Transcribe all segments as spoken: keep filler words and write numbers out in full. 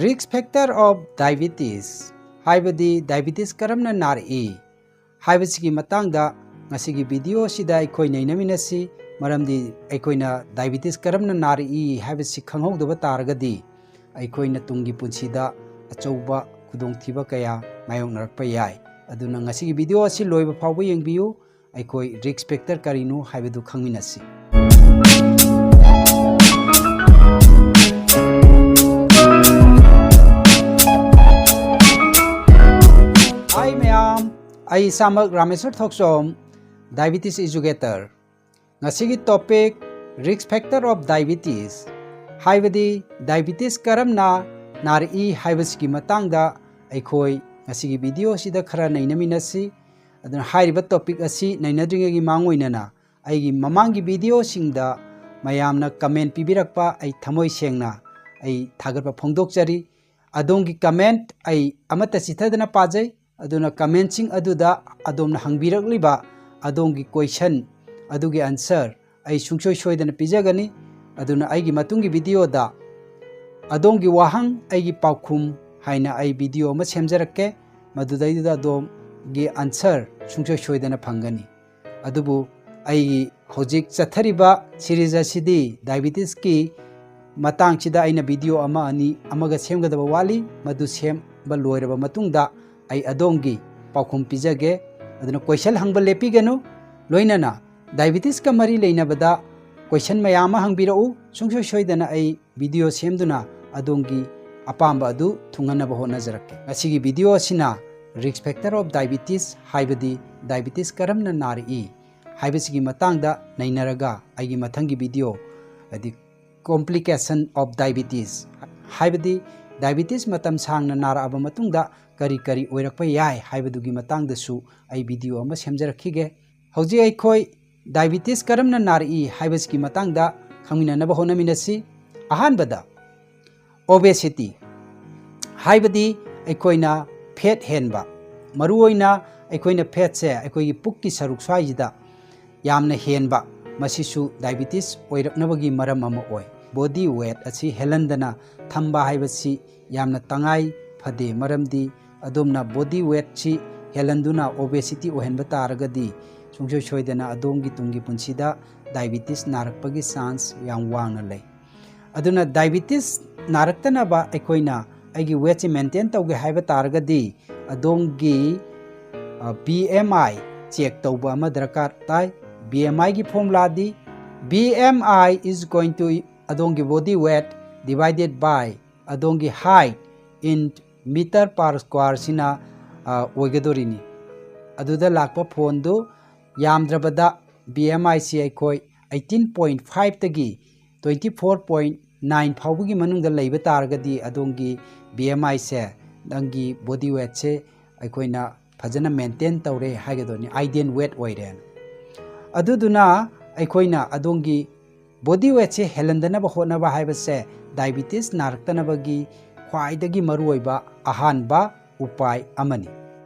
Risk factor of diabetes, ꯍꯥꯏꯕꯗꯤ diabetes ꯀꯔꯝꯅ ꯅꯥꯔꯛꯏ ꯍꯥꯏꯕꯁꯤꯒꯤ ꯃꯇꯥꯡꯗ ꯉꯁꯤꯒꯤ video ꯑꯁꯤꯗ ꯑꯩꯈꯣꯏ ꯅꯩꯅꯃꯤꯟꯅꯁꯤ꯫ ꯃꯔꯝꯗꯤ ꯑꯩꯈꯣꯏꯅ diabetes ꯀꯔꯝꯅ ꯅꯥꯔꯛꯏ ꯍꯥꯏꯕꯁꯤ ꯈꯪꯍꯧꯗꯕ ꯇꯥꯔꯒꯗꯤ ꯑꯩꯈꯣꯏꯅ ꯇꯨꯡꯒꯤ ꯄꯨꯟꯁꯤꯗ ꯑꯆꯧꯕ ꯈꯨꯗꯣꯡꯊꯤꯕ ꯀꯌꯥ ꯃꯥꯌꯣꯛꯅꯔꯛꯄ ꯌꯥꯏ꯫ ꯑꯗꯨꯅ ꯉꯁꯤꯒꯤ video ꯑꯁꯤ ꯂꯣꯏꯕ ꯐꯥꯎꯕ ꯌꯦꯡꯕꯤꯌꯨ꯫ ꯑꯩꯈꯣꯏ risk factor ꯀꯔꯤꯅꯣ ꯍꯥꯏꯕꯗꯨ ꯈꯪꯃꯤꯟꯅꯁꯤ꯫ Hi ꯃꯌꯥꯝ, ꯑꯩ ꯏꯁꯥꯃꯛ ꯔꯥꯃꯦꯁꯣꯔ ꯊꯣꯛꯆꯣꯝ, diabetes educator꯫ ꯉꯁꯤꯒꯤ topic, risk factor of diabetes, ꯍꯥꯏꯕꯗꯤ diabetes ꯀꯔꯝꯅ ꯅꯥꯔꯛꯏ ꯍꯥꯏꯕꯁꯤꯒꯤ ꯃꯇꯥꯡꯗ ꯑꯩꯈꯣꯏ ꯉꯁꯤꯒꯤ video ꯑꯁꯤꯗ ꯈꯔ ꯅꯩꯅꯃꯤꯟꯅꯁꯤ꯫ ꯑꯗꯨꯅ ꯍꯥꯏꯔꯤꯕ topic ꯑꯁꯤ ꯅꯩꯅꯗ꯭ꯔꯤꯉꯩꯒꯤ ꯃꯥꯡꯑꯣꯏꯅꯅ ꯑꯩꯒꯤ ꯃꯃꯥꯡꯒꯤ video ꯁꯤꯡꯗ ꯃꯌꯥꯝꯅ comment ꯄꯤꯕꯤꯔꯛꯄ ꯑꯩ ꯊꯃꯣꯏ ꯁꯦꯡꯅ ꯑꯩ ꯊꯥꯒꯠꯄ ꯐꯣꯡꯗꯣꯛꯆꯔꯤ꯫ ꯑꯗꯣꯝꯒꯤ comment ꯑꯩ ꯑꯃꯠꯇ ꯆꯤꯊꯗꯅ ꯄꯥꯖꯩ꯫ ꯑꯗꯨꯅ comment ꯁꯤꯡ ꯑꯗꯨꯗ ꯑꯗꯣꯝꯅ ꯍꯪꯕꯤꯔꯛꯂꯤꯕ ꯑꯗꯣꯝꯒꯤ question ꯑꯗꯨꯒꯤ answer ꯑꯩ ꯁꯨꯡꯁꯣꯏ ꯁꯣꯏꯗꯅ ꯄꯤꯖꯒꯅꯤ꯫ ꯑꯗꯨꯅ ꯑꯩꯒꯤ ꯃꯇꯨꯡꯒꯤ video ꯗ ꯑꯗꯣꯝꯒꯤ ꯋꯥꯍꯪ ꯑꯩꯒꯤ ꯄꯥꯎꯈꯨꯝ ꯍꯥꯏꯅ ꯑꯩ video ꯑꯃ ꯁꯦꯝꯖꯔꯛꯀꯦ꯫ ꯃꯗꯨꯗꯩꯗꯨꯗ ꯑꯗꯣꯝꯒꯤ answer ꯁꯨꯡꯁꯣꯏ ꯁꯣꯏꯗꯅ ꯐꯪꯒꯅꯤ꯫ ꯑꯗꯨꯕꯨ ꯑꯩꯒꯤ ꯍꯧꯖꯤꯛ ꯆꯠꯊꯔꯤꯕ series ꯑꯁꯤꯗꯤ diabetes ꯀꯤ ꯃꯇꯥꯡꯁꯤꯗ ꯑꯩꯅ video ꯑꯃ ꯑꯅꯤ ꯑꯃꯒ ꯁꯦꯝꯒꯗꯕ ꯋꯥꯠꯂꯤ꯫ ꯃꯗꯨ ꯁꯦꯝꯕ ꯂꯣꯏꯔꯕ ꯃꯇꯨꯡꯗ ꯑꯩ ꯑꯗꯣꯝꯒꯤ ꯄꯥꯎꯈꯨꯝ ꯄꯤꯖꯒꯦ꯫ ꯑꯗꯨꯅ question ꯍꯪꯕ ꯂꯦꯞꯄꯤꯒꯅꯨ꯫ ꯂꯣꯏꯅꯅ diabetes ꯀ ꯃꯔꯤ ꯂꯩꯅꯕꯗ question ꯃꯌꯥꯝ ꯑꯃ ꯍꯪꯕꯤꯔꯛꯎ꯫ ꯁꯨꯡꯁꯣꯏ ꯁꯣꯏꯗꯅ ꯑꯩ video ꯁꯦꯝꯗꯨꯅ ꯑꯗꯣꯝꯒꯤ ꯑꯄꯥꯝꯕ ꯑꯗꯨ ꯊꯨꯡꯍꯟꯅꯕ ꯍꯣꯠꯅꯖꯔꯛꯀꯦ꯫ ꯉꯁꯤꯒꯤ video ꯑꯁꯤꯅ risk factor of diabetes, ꯍꯥꯏꯕꯗꯤ diabetes ꯀꯔꯝꯅ ꯅꯥꯔꯛꯏ ꯍꯥꯏꯕꯁꯤꯒꯤ ꯃꯇꯥꯡꯗ ꯅꯩꯅꯔꯒ, ꯑꯩꯒꯤ ꯃꯊꯪꯒꯤ video, ꯍꯥꯏꯗꯤ complication of diabetes, ꯍꯥꯏꯕꯗꯤ diabetes ꯃꯇꯝ ꯁꯥꯡꯅ ꯅꯥꯔꯛꯑꯕ ꯃꯇꯨꯡꯗ ꯀꯔꯤ ꯀꯔꯤ ꯑꯣꯏꯔꯛꯄ ꯌꯥꯏ ꯍꯥꯏꯕꯗꯨꯒꯤ ꯃꯇꯥꯡꯗꯁꯨ ꯑꯩ video ꯑꯃ ꯁꯦꯝꯖꯔꯛꯈꯤꯒꯦ꯫ ꯍꯧꯖꯤꯛ ꯑꯩꯈꯣꯏ diabetes ꯀꯔꯝꯅ ꯅꯥꯔꯛꯏ ꯍꯥꯏꯕꯁꯤꯒꯤ ꯃꯇꯥꯡꯗ ꯈꯪꯃꯤꯟꯅꯅꯕ ꯍꯣꯠꯅꯃꯤꯟꯅꯁꯤ꯫ ꯑꯍꯥꯟꯕꯗ, obesity, ꯍꯥꯏꯕꯗꯤ ꯑꯩꯈꯣꯏꯅ fat ꯍꯦꯟꯕ, ꯃꯔꯨꯑꯣꯏꯅ ꯑꯩꯈꯣꯏꯅ fat ꯁꯦ ꯑꯩꯈꯣꯏꯒꯤ ꯄꯨꯛꯀꯤ ꯁꯔꯨꯛ ꯁ꯭ꯋꯥꯏꯁꯤꯗ ꯌꯥꯝꯅ ꯍꯦꯟꯕ, ꯃꯁꯤꯁꯨ diabetes ꯑꯣꯏꯔꯛꯅꯕꯒꯤ ꯃꯔꯝ ꯑꯃ ꯑꯣꯏ꯫ ꯕꯣꯗꯤ ꯋꯦꯠ ꯑꯁꯤ ꯍꯦꯜꯍꯟꯗꯅ ꯊꯝꯕ ꯍꯥꯏꯕꯁꯤ ꯌꯥꯝꯅ ꯇꯉꯥꯏ ꯐꯗꯦ꯫ ꯃꯔꯝꯗꯤ ꯑꯗꯣꯝꯅ ꯕꯣꯗꯤ ꯋꯦꯠꯁꯤ ꯍꯦꯜꯍꯟꯗꯨꯅ ꯑꯣꯕꯦꯁꯤꯇꯤ ꯑꯣꯏꯍꯟꯕ ꯇꯥꯔꯒꯗꯤ ꯁꯨꯡꯁꯣꯏ ꯁꯣꯏꯗꯅ ꯑꯗꯣꯝꯒꯤ ꯇꯨꯡꯒꯤ ꯄꯨꯟꯁꯤꯗ ꯗꯥꯏꯕꯤꯇꯤꯁ ꯅꯥꯔꯛꯄꯒꯤ ꯆꯥꯟꯁ ꯌꯥꯝ ꯋꯥꯡꯅ ꯂꯩ꯫ ꯑꯗꯨꯅ ꯗꯥꯏꯕꯤꯇꯤꯁ ꯅꯥꯔꯛꯇꯅꯕ ꯑꯩꯈꯣꯏꯅ ꯑꯩꯒꯤ ꯋꯦꯠꯁꯤ ꯃꯦꯟꯇꯦꯟ ꯇꯧꯒꯦ ꯍꯥꯏꯕ ꯇꯥꯔꯒꯗꯤ ꯑꯗꯣꯝꯒꯤ ꯕꯤ ꯑꯦꯝ ꯑꯥꯏ ꯆꯦꯛ ꯇꯧꯕ ꯑꯃ ꯗꯔꯀꯥꯔ ꯇꯥꯏ꯫ ꯕꯤ ꯑꯦꯝ ꯑꯥꯏꯒꯤ ꯐꯣꯔꯃꯨꯂꯥꯗꯤ B M I is going to ꯑꯗꯣꯝꯒꯤ ꯕꯣꯗꯤ ꯋꯦꯠ ꯗꯤꯚꯥꯏꯗꯦꯠ ꯕꯥꯏ ꯑꯗꯣꯝꯒꯤ ꯍꯥꯏꯠ ꯏꯟ ꯃꯤꯇꯔ ꯄꯥꯔ ꯁ꯭ꯀ꯭ꯋꯥꯔꯁꯤꯅ ꯑꯣꯏꯒꯗꯣꯔꯤꯅꯤ꯫ ꯑꯗꯨꯗ ꯂꯥꯛꯄ ꯐꯣꯟꯗꯨ ꯌꯥꯝꯗ꯭ꯔꯕꯗ ꯕꯤ ꯑꯦꯝ ꯑꯥꯏꯁꯤ ꯑꯩꯈꯣꯏ ꯑꯩꯠꯇꯤꯟ ꯄꯣꯏꯟ ꯐꯥꯏꯚꯇꯒꯤ ꯇ꯭ꯋꯦꯟꯇꯤ ꯐꯣꯔ ꯄꯣꯏꯟ ꯅꯥꯏꯟ ꯐꯥꯎꯕꯒꯤ ꯃꯅꯨꯡꯗ ꯂꯩꯕ ꯇꯥꯔꯒꯗꯤ ꯑꯗꯣꯝꯒꯤ ꯕꯤ ꯑꯦꯝ ꯑꯥꯏꯁꯦ ꯅꯪꯒꯤ ꯕꯣꯗꯤ ꯋꯦꯠꯁꯦ ꯑꯩꯈꯣꯏꯅ ꯐꯖꯅ ꯃꯦꯟꯇꯦꯟ ꯇꯧꯔꯦ ꯍꯥꯏꯒꯗꯕꯅꯤ, ꯑꯥꯏꯗꯤꯌꯦꯜ ꯋꯦꯠ ꯑꯣꯏꯔꯦꯅ꯫ ꯑꯗꯨꯗꯨꯅ ꯑꯩꯈꯣꯏꯅ ꯑꯗꯣꯝꯒꯤ ꯕꯣꯗꯤ ꯋꯦꯠꯁꯦ ꯍꯦꯜꯍꯟꯗꯅꯕ ꯍꯣꯠꯅꯕ ꯍꯥꯏꯕꯁꯦ ꯗꯥꯏꯕꯤꯇꯤꯁ ꯅꯥꯔꯛꯇꯅꯕꯒꯤ ꯈ꯭ꯋꯥꯏꯗꯒꯤ ꯃꯔꯨꯑꯣꯏꯕ ꯑꯍꯥꯟꯕ ꯎꯄꯥꯏ ꯑꯃꯅꯤ꯫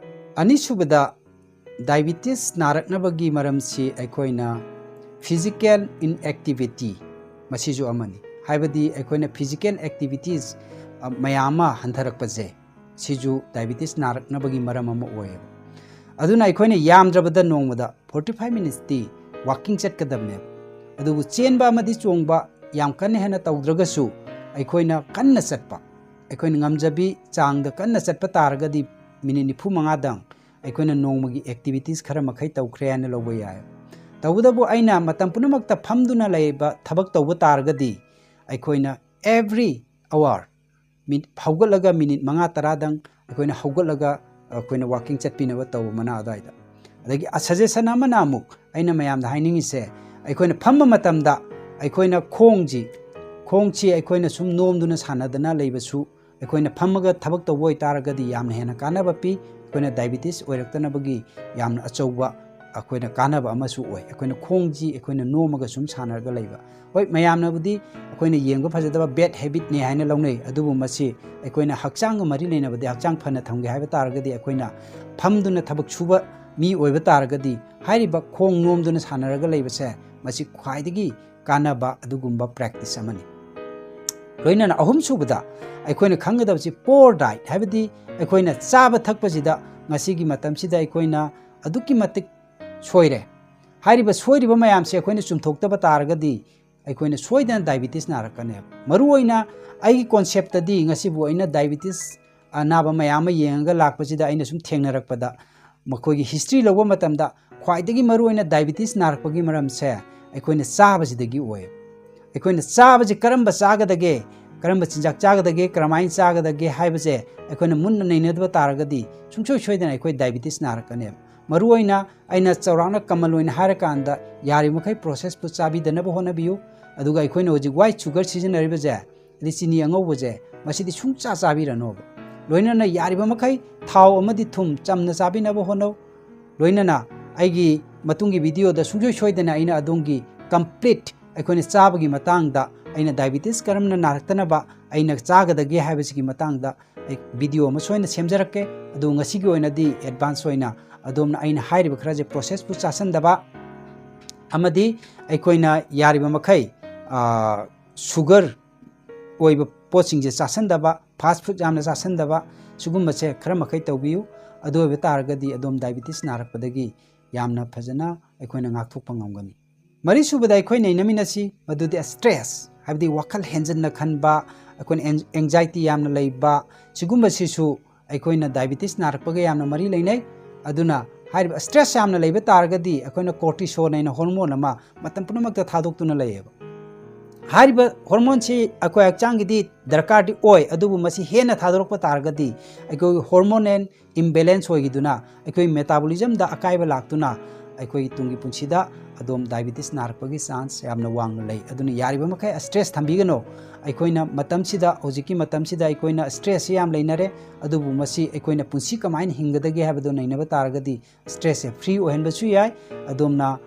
ꯑꯅꯤꯁꯨꯕꯗ, ꯗꯥꯏꯕꯤꯇꯤꯁ ꯅꯥꯔꯛꯅꯕꯒꯤ ꯃꯔꯝꯁꯤ ꯑꯩꯈꯣꯏꯅ ꯐꯤꯖꯤꯀꯦꯜ ꯏꯟꯑꯦꯛꯇꯤꯚꯤꯇꯤ ꯃꯁꯤꯁꯨ ꯑꯃꯅꯤ꯫ ꯍꯥꯏꯕꯗꯤ ꯑꯩꯈꯣꯏꯅ ꯐꯤꯖꯤꯀꯦꯜ ꯑꯦꯛꯇꯤꯚꯤꯇꯤꯁ ꯃꯌꯥꯝ ꯑꯃ ꯍꯟꯊꯔꯛꯄꯁꯦ ꯁꯤꯁꯨ ꯗꯥꯏꯕꯤꯇꯤꯁ ꯅꯥꯔꯛꯅꯕꯒꯤ ꯃꯔꯝ ꯑꯃ ꯑꯣꯏꯌꯦꯕ꯫ ꯑꯗꯨꯅ ꯑꯩꯈꯣꯏꯅ ꯌꯥꯝꯗ꯭ꯔꯕꯗ ꯅꯣꯡꯃꯗ ꯐꯣꯔꯇꯤ ꯐꯥꯏꯚ ꯃꯤꯅꯤꯠꯁꯇꯤ ꯋꯥꯀꯤꯡ ꯆꯠꯀꯗꯕꯅꯦꯕ꯫ ꯑꯗꯨꯕꯨ ꯆꯦꯟꯕ ꯑꯃꯗꯤ ꯆꯣꯡꯕ ꯌꯥꯝ ꯀꯟꯅ ꯍꯦꯟꯅ ꯇꯧꯗ꯭ꯔꯒꯁꯨ ꯑꯩꯈꯣꯏꯅ ꯀꯟꯅ ꯆꯠꯄ, ꯑꯩꯈꯣꯏꯅ ꯉꯝꯖꯕꯤ ꯆꯥꯡꯗ ꯀꯟꯅ ꯆꯠꯄ ꯇꯥꯔꯒꯗꯤ ꯃꯤꯅꯤꯠ ꯅꯤꯐꯨ ꯃꯉꯥꯗꯪ ꯑꯩꯈꯣꯏꯅ ꯅꯣꯡꯃꯒꯤ ꯑꯦꯛꯇꯤꯚꯤꯇꯤꯁ ꯈꯔ ꯃꯈꯩ ꯇꯧꯈ꯭ꯔꯦ ꯍꯥꯏꯅ ꯂꯧꯕ ꯌꯥꯏ꯫ ꯇꯧꯕꯇꯕꯨ ꯑꯩꯅ ꯃꯇꯝ ꯄꯨꯝꯅꯃꯛꯇ ꯐꯝꯗꯨꯅ ꯂꯩꯕ ꯊꯕꯛ ꯇꯧꯕ ꯇꯥꯔꯒꯗꯤ ꯑꯩꯈꯣꯏꯅ ꯑꯦꯚ꯭ꯔꯤ ꯑꯋꯥꯔ ꯃꯤꯠ ꯍꯧꯒꯠꯂꯒ ꯃꯤꯅꯤꯠ ꯃꯉꯥ ꯇꯔꯥꯗꯪ ꯑꯩꯈꯣꯏꯅ ꯍꯧꯒꯠꯂꯒ ꯑꯩꯈꯣꯏꯅ ꯋꯥꯀꯤꯡ ꯆꯠꯄꯤꯅꯕ ꯇꯧꯕ ꯃꯅꯥ ꯑꯗꯨꯋꯥꯏꯗ꯫ ꯑꯗꯒꯤ ꯁꯖꯦꯁꯟ ꯑꯃꯅ ꯑꯃꯨꯛ ꯑꯩꯅ ꯃꯌꯥꯝꯗ ꯍꯥꯏꯅꯤꯡꯉꯤꯁꯦ, ꯑꯩꯈꯣꯏꯅ ꯐꯝꯕ ꯃꯇꯝꯗ ꯑꯩꯈꯣꯏꯅ ꯈꯣꯡꯁꯤ, ꯈꯣꯡꯁꯤ ꯑꯩꯈꯣꯏꯅ ꯁꯨꯝ ꯅꯣꯝꯗꯨꯅ ꯁꯥꯟꯅꯗꯅ ꯂꯩꯕꯁꯨ ꯑꯩꯈꯣꯏꯅ ꯐꯝꯃꯒ ꯊꯕꯛ ꯇꯧꯕ ꯑꯣꯏꯇꯥꯔꯒꯗꯤ ꯌꯥꯝꯅ ꯍꯦꯟꯅ ꯀꯥꯟꯅꯕ ꯄꯤ꯫ ꯑꯩꯈꯣꯏꯅ ꯗꯥꯏꯕꯤꯇꯤꯁ ꯑꯣꯏꯔꯛꯇꯅꯕꯒꯤ ꯌꯥꯝꯅ ꯑꯆꯧꯕ ꯑꯩꯈꯣꯏꯅ ꯀꯥꯟꯅꯕ ꯑꯃꯁꯨ ꯑꯣꯏ꯫ ꯑꯩꯈꯣꯏꯅ ꯈꯣꯡꯁꯤ ꯑꯩꯈꯣꯏꯅ ꯅꯣꯝꯃꯒ ꯁꯨꯝ ꯁꯥꯟꯅꯔꯒ ꯂꯩꯕ꯫ ꯍꯣꯏ, ꯃꯌꯥꯝꯅꯕꯨꯗꯤ ꯑꯩꯈꯣꯏꯅ ꯌꯦꯡꯕ ꯐꯖꯗꯕ ꯕꯦꯗ ꯍꯦꯕꯤꯠꯅꯦ ꯍꯥꯏꯅ ꯂꯧꯅꯩ, ꯑꯗꯨꯕꯨ ꯃꯁꯤ ꯑꯩꯈꯣꯏꯅ ꯍꯛꯆꯥꯡꯒ ꯃꯔꯤ ꯂꯩꯅꯕꯗꯤ ꯍꯛꯆꯥꯡ ꯐꯅ ꯊꯝꯒꯦ ꯍꯥꯏꯕ ꯇꯥꯔꯒꯗꯤ ꯑꯩꯈꯣꯏꯅ ꯐꯝꯗꯨꯅ ꯊꯕꯛ ꯁꯨꯕ ꯃꯤ ꯑꯣꯏꯕ ꯇꯥꯔꯒꯗꯤ ꯍꯥꯏꯔꯤꯕ ꯈꯣꯡ ꯅꯣꯝꯗꯨꯅ ꯁꯥꯟꯅꯔꯒ ꯂꯩꯕꯁꯦ ꯃꯁꯤ ꯈ꯭ꯋꯥꯏꯗꯒꯤ ꯀꯥꯟꯅꯕ ꯑꯗꯨꯒꯨꯝꯕ ꯄ꯭ꯔꯦꯛꯇꯤꯁ ꯑꯃꯅꯤ꯫ ꯂꯣꯏꯅꯅ ꯑꯍꯨꯝꯁꯨꯕꯗ ꯑꯩꯈꯣꯏꯅ ꯈꯪꯒꯗꯕꯁꯤ poor diet, ꯍꯥꯏꯕꯗꯤ ꯑꯩꯈꯣꯏꯅ ꯆꯥꯕ ꯊꯛꯄꯁꯤꯗ ꯉꯁꯤꯒꯤ ꯃꯇꯝꯁꯤꯗ ꯑꯩꯈꯣꯏꯅ ꯑꯗꯨꯛꯀꯤ ꯃꯇꯤꯛ ꯁꯣꯏꯔꯦ꯫ ꯍꯥꯏꯔꯤꯕ ꯁꯣꯏꯔꯤꯕ ꯃꯌꯥꯝꯁꯦ ꯑꯩꯈꯣꯏꯅ ꯆꯨꯝꯊꯣꯛꯇꯕ ꯇꯥꯔꯒꯗꯤ ꯑꯩꯈꯣꯏꯅ ꯁꯣꯏꯗꯅ diabetes ꯅꯥꯔꯛꯀꯅꯦꯕ꯫ ꯃꯔꯨꯑꯣꯏꯅ ꯑꯩꯒꯤ concept ꯇꯗꯤ ꯉꯁꯤꯕꯨ ꯑꯩꯅ diabetes ꯑꯅꯥꯕ ꯃꯌꯥꯝ ꯑꯃ ꯌꯦꯡꯉꯒ ꯂꯥꯛꯄꯁꯤꯗ ꯑꯩꯅ ꯁꯨꯝ ꯊꯦꯡꯅꯔꯛꯄꯗ ꯃꯈꯣꯏꯒꯤ history ꯂꯧꯕ ꯃꯇꯝꯗ ꯈ꯭ꯋꯥꯏꯗꯒꯤ ꯃꯔꯨꯑꯣꯏꯅ diabetes ꯅꯥꯔꯛꯄꯒꯤ ꯃꯔꯝꯁꯦ ꯑꯩꯈꯣꯏꯅ ꯆꯥꯕꯁꯤꯗꯒꯤ ꯑꯣꯏ꯫ ꯑꯩꯈꯣꯏꯅ ꯆꯥꯕꯁꯤ ꯀꯔꯝꯕ ꯆꯥꯒꯗꯒꯦ, ꯀꯔꯝꯕ ꯆꯤꯟꯖꯥꯛ ꯆꯥꯒꯗꯒꯦ, ꯀꯔꯝꯍꯥꯏꯅ ꯆꯥꯒꯗꯒꯦ ꯍꯥꯏꯕꯁꯦ ꯑꯩꯈꯣꯏꯅ ꯃꯨꯟꯅ ꯅꯩꯅꯗꯕ ꯇꯥꯔꯒꯗꯤ ꯁꯨꯡꯁꯣꯏ ꯁꯣꯏꯗꯅ ꯑꯩꯈꯣꯏ diabetes ꯅꯥꯔꯛꯀꯅꯦꯕ꯫ ꯃꯔꯨꯑꯣꯏꯅ ꯑꯩꯅ ꯆꯥꯎꯔꯥꯛꯅ common ꯑꯣꯏꯅ ꯍꯥꯏꯔꯀꯥꯟꯗ ꯌꯥꯔꯤꯕꯃꯈꯩ process food ꯆꯥꯕꯤꯗꯅꯕ ꯍꯣꯠꯅꯕꯤꯌꯨ꯫ ꯑꯗꯨꯒ ꯑꯩꯈꯣꯏꯅ ꯍꯧꯖꯤꯛ white sugar ꯁꯤꯖꯤꯟꯅꯔꯤꯕꯁꯦ, ꯑꯗꯩ ꯆꯤꯅꯤ ꯑꯉꯧꯕꯁꯦ, ꯃꯁꯤꯗꯤ ꯁꯨꯡꯆꯥ ꯆꯥꯕꯤꯔꯅꯣꯕ꯫ ꯂꯣꯏꯅꯅ ꯌꯥꯔꯤꯕ ꯃꯈꯩ ꯊꯥꯎ ꯑꯃꯗꯤ ꯊꯨꯝ ꯆꯝꯅ ꯆꯥꯕꯤꯅꯕ ꯍꯣꯠꯅꯧ꯫ ꯂꯣꯏꯅꯅ ꯑꯩꯒꯤ ꯃꯇꯨꯡꯒꯤ video ꯗ ꯁꯨꯡꯁꯣꯏ ꯁꯣꯏꯗꯅ ꯑꯩꯅ ꯑꯗꯣꯝꯒꯤ complete ꯑꯩꯈꯣꯏꯅ ꯆꯥꯕꯒꯤ ꯃꯇꯥꯡꯗ, ꯑꯩꯅ diabetes ꯀꯔꯝꯅ ꯅꯥꯔꯛꯇꯅꯕ ꯑꯩꯅ ꯆꯥꯒꯗꯒꯦ ꯍꯥꯏꯕꯁꯤꯒꯤ ꯃꯇꯥꯡꯗ ꯑꯩ video ꯑꯃ ꯁꯣꯏꯅ ꯁꯦꯝꯖꯔꯛꯀꯦ꯫ ꯑꯗꯨ ꯉꯁꯤꯒꯤ ꯑꯣꯏꯅꯗꯤ advance ꯑꯣꯏꯅ ꯑꯗꯣꯝꯅ ꯑꯩꯅ ꯍꯥꯏꯔꯤꯕ ꯈꯔꯁꯦ process food ꯆꯥꯁꯟꯗꯕ ꯑꯃꯗꯤ ꯑꯩꯈꯣꯏꯅ ꯌꯥꯔꯤꯕ ꯃꯈꯩ, ꯑ, sugar ꯑꯣꯏꯕ ꯄꯣꯠꯁꯤꯡꯁꯦ ꯆꯥꯁꯟꯗꯕ, fast food ꯌꯥꯝꯅ ꯆꯥꯁꯟꯗꯕ, ꯁꯤꯒꯨꯝꯕꯁꯦ ꯈꯔ ꯃꯈꯩ ꯇꯧꯕꯤꯌꯨ꯫ ꯑꯗꯨ ꯑꯣꯏꯕ ꯇꯥꯔꯒꯗꯤ ꯑꯗꯣꯝ diabetes ꯅꯥꯔꯛꯄꯗꯒꯤ ꯌꯥꯝꯅ ꯐꯖꯅ ꯑꯩꯈꯣꯏꯅ ꯉꯥꯛꯊꯣꯛꯄ ꯉꯝꯒꯅꯤ꯫ ꯃꯔꯤꯁꯨꯕꯗ ꯑꯩꯈꯣꯏ ꯅꯩꯅꯃꯤꯟꯅꯁꯤ, ꯃꯗꯨꯗꯤ stress, ꯍꯥꯏꯕꯗꯤ ꯋꯥꯈꯜ ꯍꯦꯟꯖꯟꯅ ꯈꯟꯕ, ꯑꯩꯈꯣꯏꯅ ꯑꯦꯡ-, anxiety ꯌꯥꯝꯅ ꯂꯩꯕ, ꯁꯤꯒꯨꯝꯕꯁꯤꯁꯨ ꯑꯩꯈꯣꯏꯅ diabetes ꯅꯥꯔꯛꯄꯒ ꯌꯥꯝꯅ ꯃꯔꯤ ꯂꯩꯅꯩ꯫ ꯑꯗꯨꯅ ꯍꯥꯏꯔꯤꯕ stress ꯌꯥꯝꯅ ꯂꯩꯕ ꯇꯥꯔꯒꯗꯤ ꯑꯩꯈꯣꯏꯅ cortisol ꯍꯥꯏꯅ hormone ꯑꯃ ꯃꯇꯝ ꯄꯨꯝꯅꯃꯛꯇ ꯊꯥꯗꯣꯛꯇꯨꯅ ꯂꯩꯌꯦꯕ꯫ ꯍꯥꯏꯔꯤꯕ hormone ꯁꯤ ꯑꯩꯈꯣꯏ ꯍꯛꯆꯥꯡꯒꯤꯗꯤ ꯗꯔꯀꯥꯔꯗꯤ ꯑꯣꯏ, ꯑꯗꯨꯕꯨ ꯃꯁꯤ ꯍꯦꯟꯅ ꯊꯥꯗꯣꯔꯛꯄ ꯇꯥꯔꯒꯗꯤ ꯑꯩꯈꯣꯏ hormonal imbalance ꯑꯣꯏꯈꯤꯗꯨꯅ ꯑꯩꯈꯣꯏ metabolism ꯗ ꯑꯀꯥꯏꯕ ꯂꯥꯛꯇꯨꯅ ꯑꯩꯈꯣꯏ ꯇꯨꯡꯒꯤ ꯄꯨꯟꯁꯤꯗ ꯑꯗꯣꯝ diabetes ꯅꯥꯔꯛꯄꯒꯤ chance ꯌꯥꯝꯅ ꯋꯥꯡꯅ ꯂꯩ꯫ ꯑꯗꯨꯅ ꯌꯥꯔꯤꯕ ꯃꯈꯩ stress ꯊꯝꯕꯤꯒꯅꯨ꯫ ꯑꯩꯈꯣꯏꯅ ꯃꯇꯝꯁꯤꯗ, ꯍꯧꯖꯤꯛꯀꯤ ꯃꯇꯝꯁꯤꯗ ꯑꯩꯈꯣꯏꯅ stress ꯁꯤ ꯌꯥꯝ ꯂꯩꯅꯔꯦ, ꯑꯗꯨꯕꯨ ꯃꯁꯤ ꯑꯩꯈꯣꯏꯅ ꯄꯨꯟꯁꯤ ꯀꯃꯥꯏꯅ ꯍꯤꯡꯒꯗꯒꯦ ꯍꯥꯏꯕꯗꯨ ꯅꯩꯅꯕ ꯇꯥꯔꯒꯗꯤ stress ꯁꯦ free ꯑꯣꯏꯍꯟꯕꯁꯨ ꯌꯥꯏ꯫ ꯑꯗꯣꯝꯅ